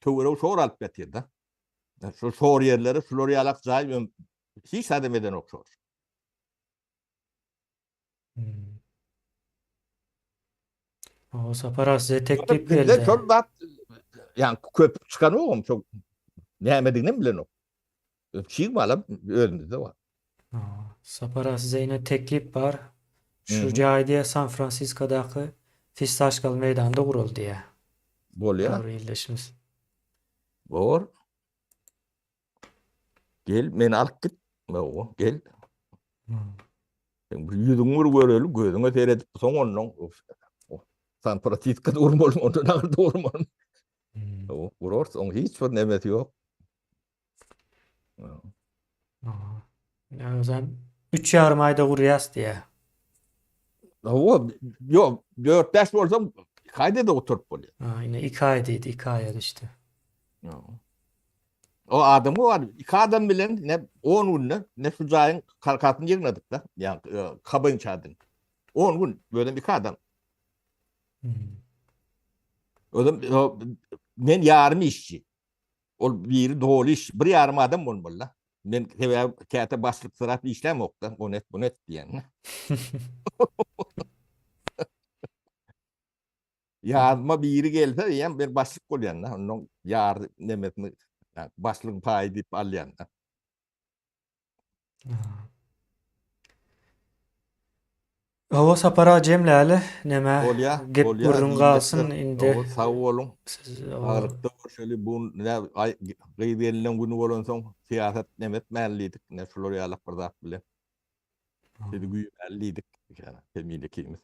töweregi şor alyp ýatyr-da. Şu şor ýerleri şular ýalak jaý öm hiç adam edenok şor. Hmm. O Sapar aga size teklip Bizde geldi. şol zat ýa köp çykanogam şo nämedigini bilenok. Çig malam özümizde bar. Ha. Sapar aga size ine teklip bar. Şu jaý diýýär San Fransiskodaky Fistaşkaly meýdanda guruldy diýýär. Bolýar. Dogry ildeşimiz. Bor. Gel, meni alyp git. Hawa, gel. Sen bir ýüzüňi bir göreli, gözüňe seredip, soň ondan San Fransisko durmaly, ondan agyr durmaly. Hawa, gurarys, oň hiç bir nemesi ýok. Ýa özem üç ýarym aýda gurýas diýýär. Hawa, ýok, dört-bäş bolsa iki aýda-da gutaryp bolýar. Ha, ine iki aý diýdi, iki aýa düşdi. O adamy bar, iki adam bilen ne 10 günde ne şu jaýyň karkasyny ýygnadyk da, ýa e, kabyn çadyň. 10 gün, özem iki adam. Hmm. Özem men ýarym işçi. Ol biri doly iş, bir ýarym adam bolmaly da. Men sebäbi käte başlyk syrap işlämok da, ony et, bunu et diýen. Ýadyma biri gelse diýýän, men başlyk bolýan da, ondan ýar nemesini başlygyň paýy diýip alýan da. Hawa Sapar aga jemläli neme Bolýa, gep bolýa, gürrüň galsyn ildeşler. indi. Hawa, sag boluň. Siz Saglykda görşeli. Bu ne aý gyz geliniň güni bolansoň syýasat neme etmäli diýdik. Ne şular ýalak bir zat bilen. Sizi güýmäli diýdik. Kemine ikimiz.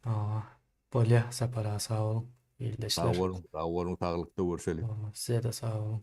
Hawa. Bolýa Sapar aga sag boluň. Sag Ildeşler. boluň, sag boluň, saglykda görşeli. Size-de sag boluň.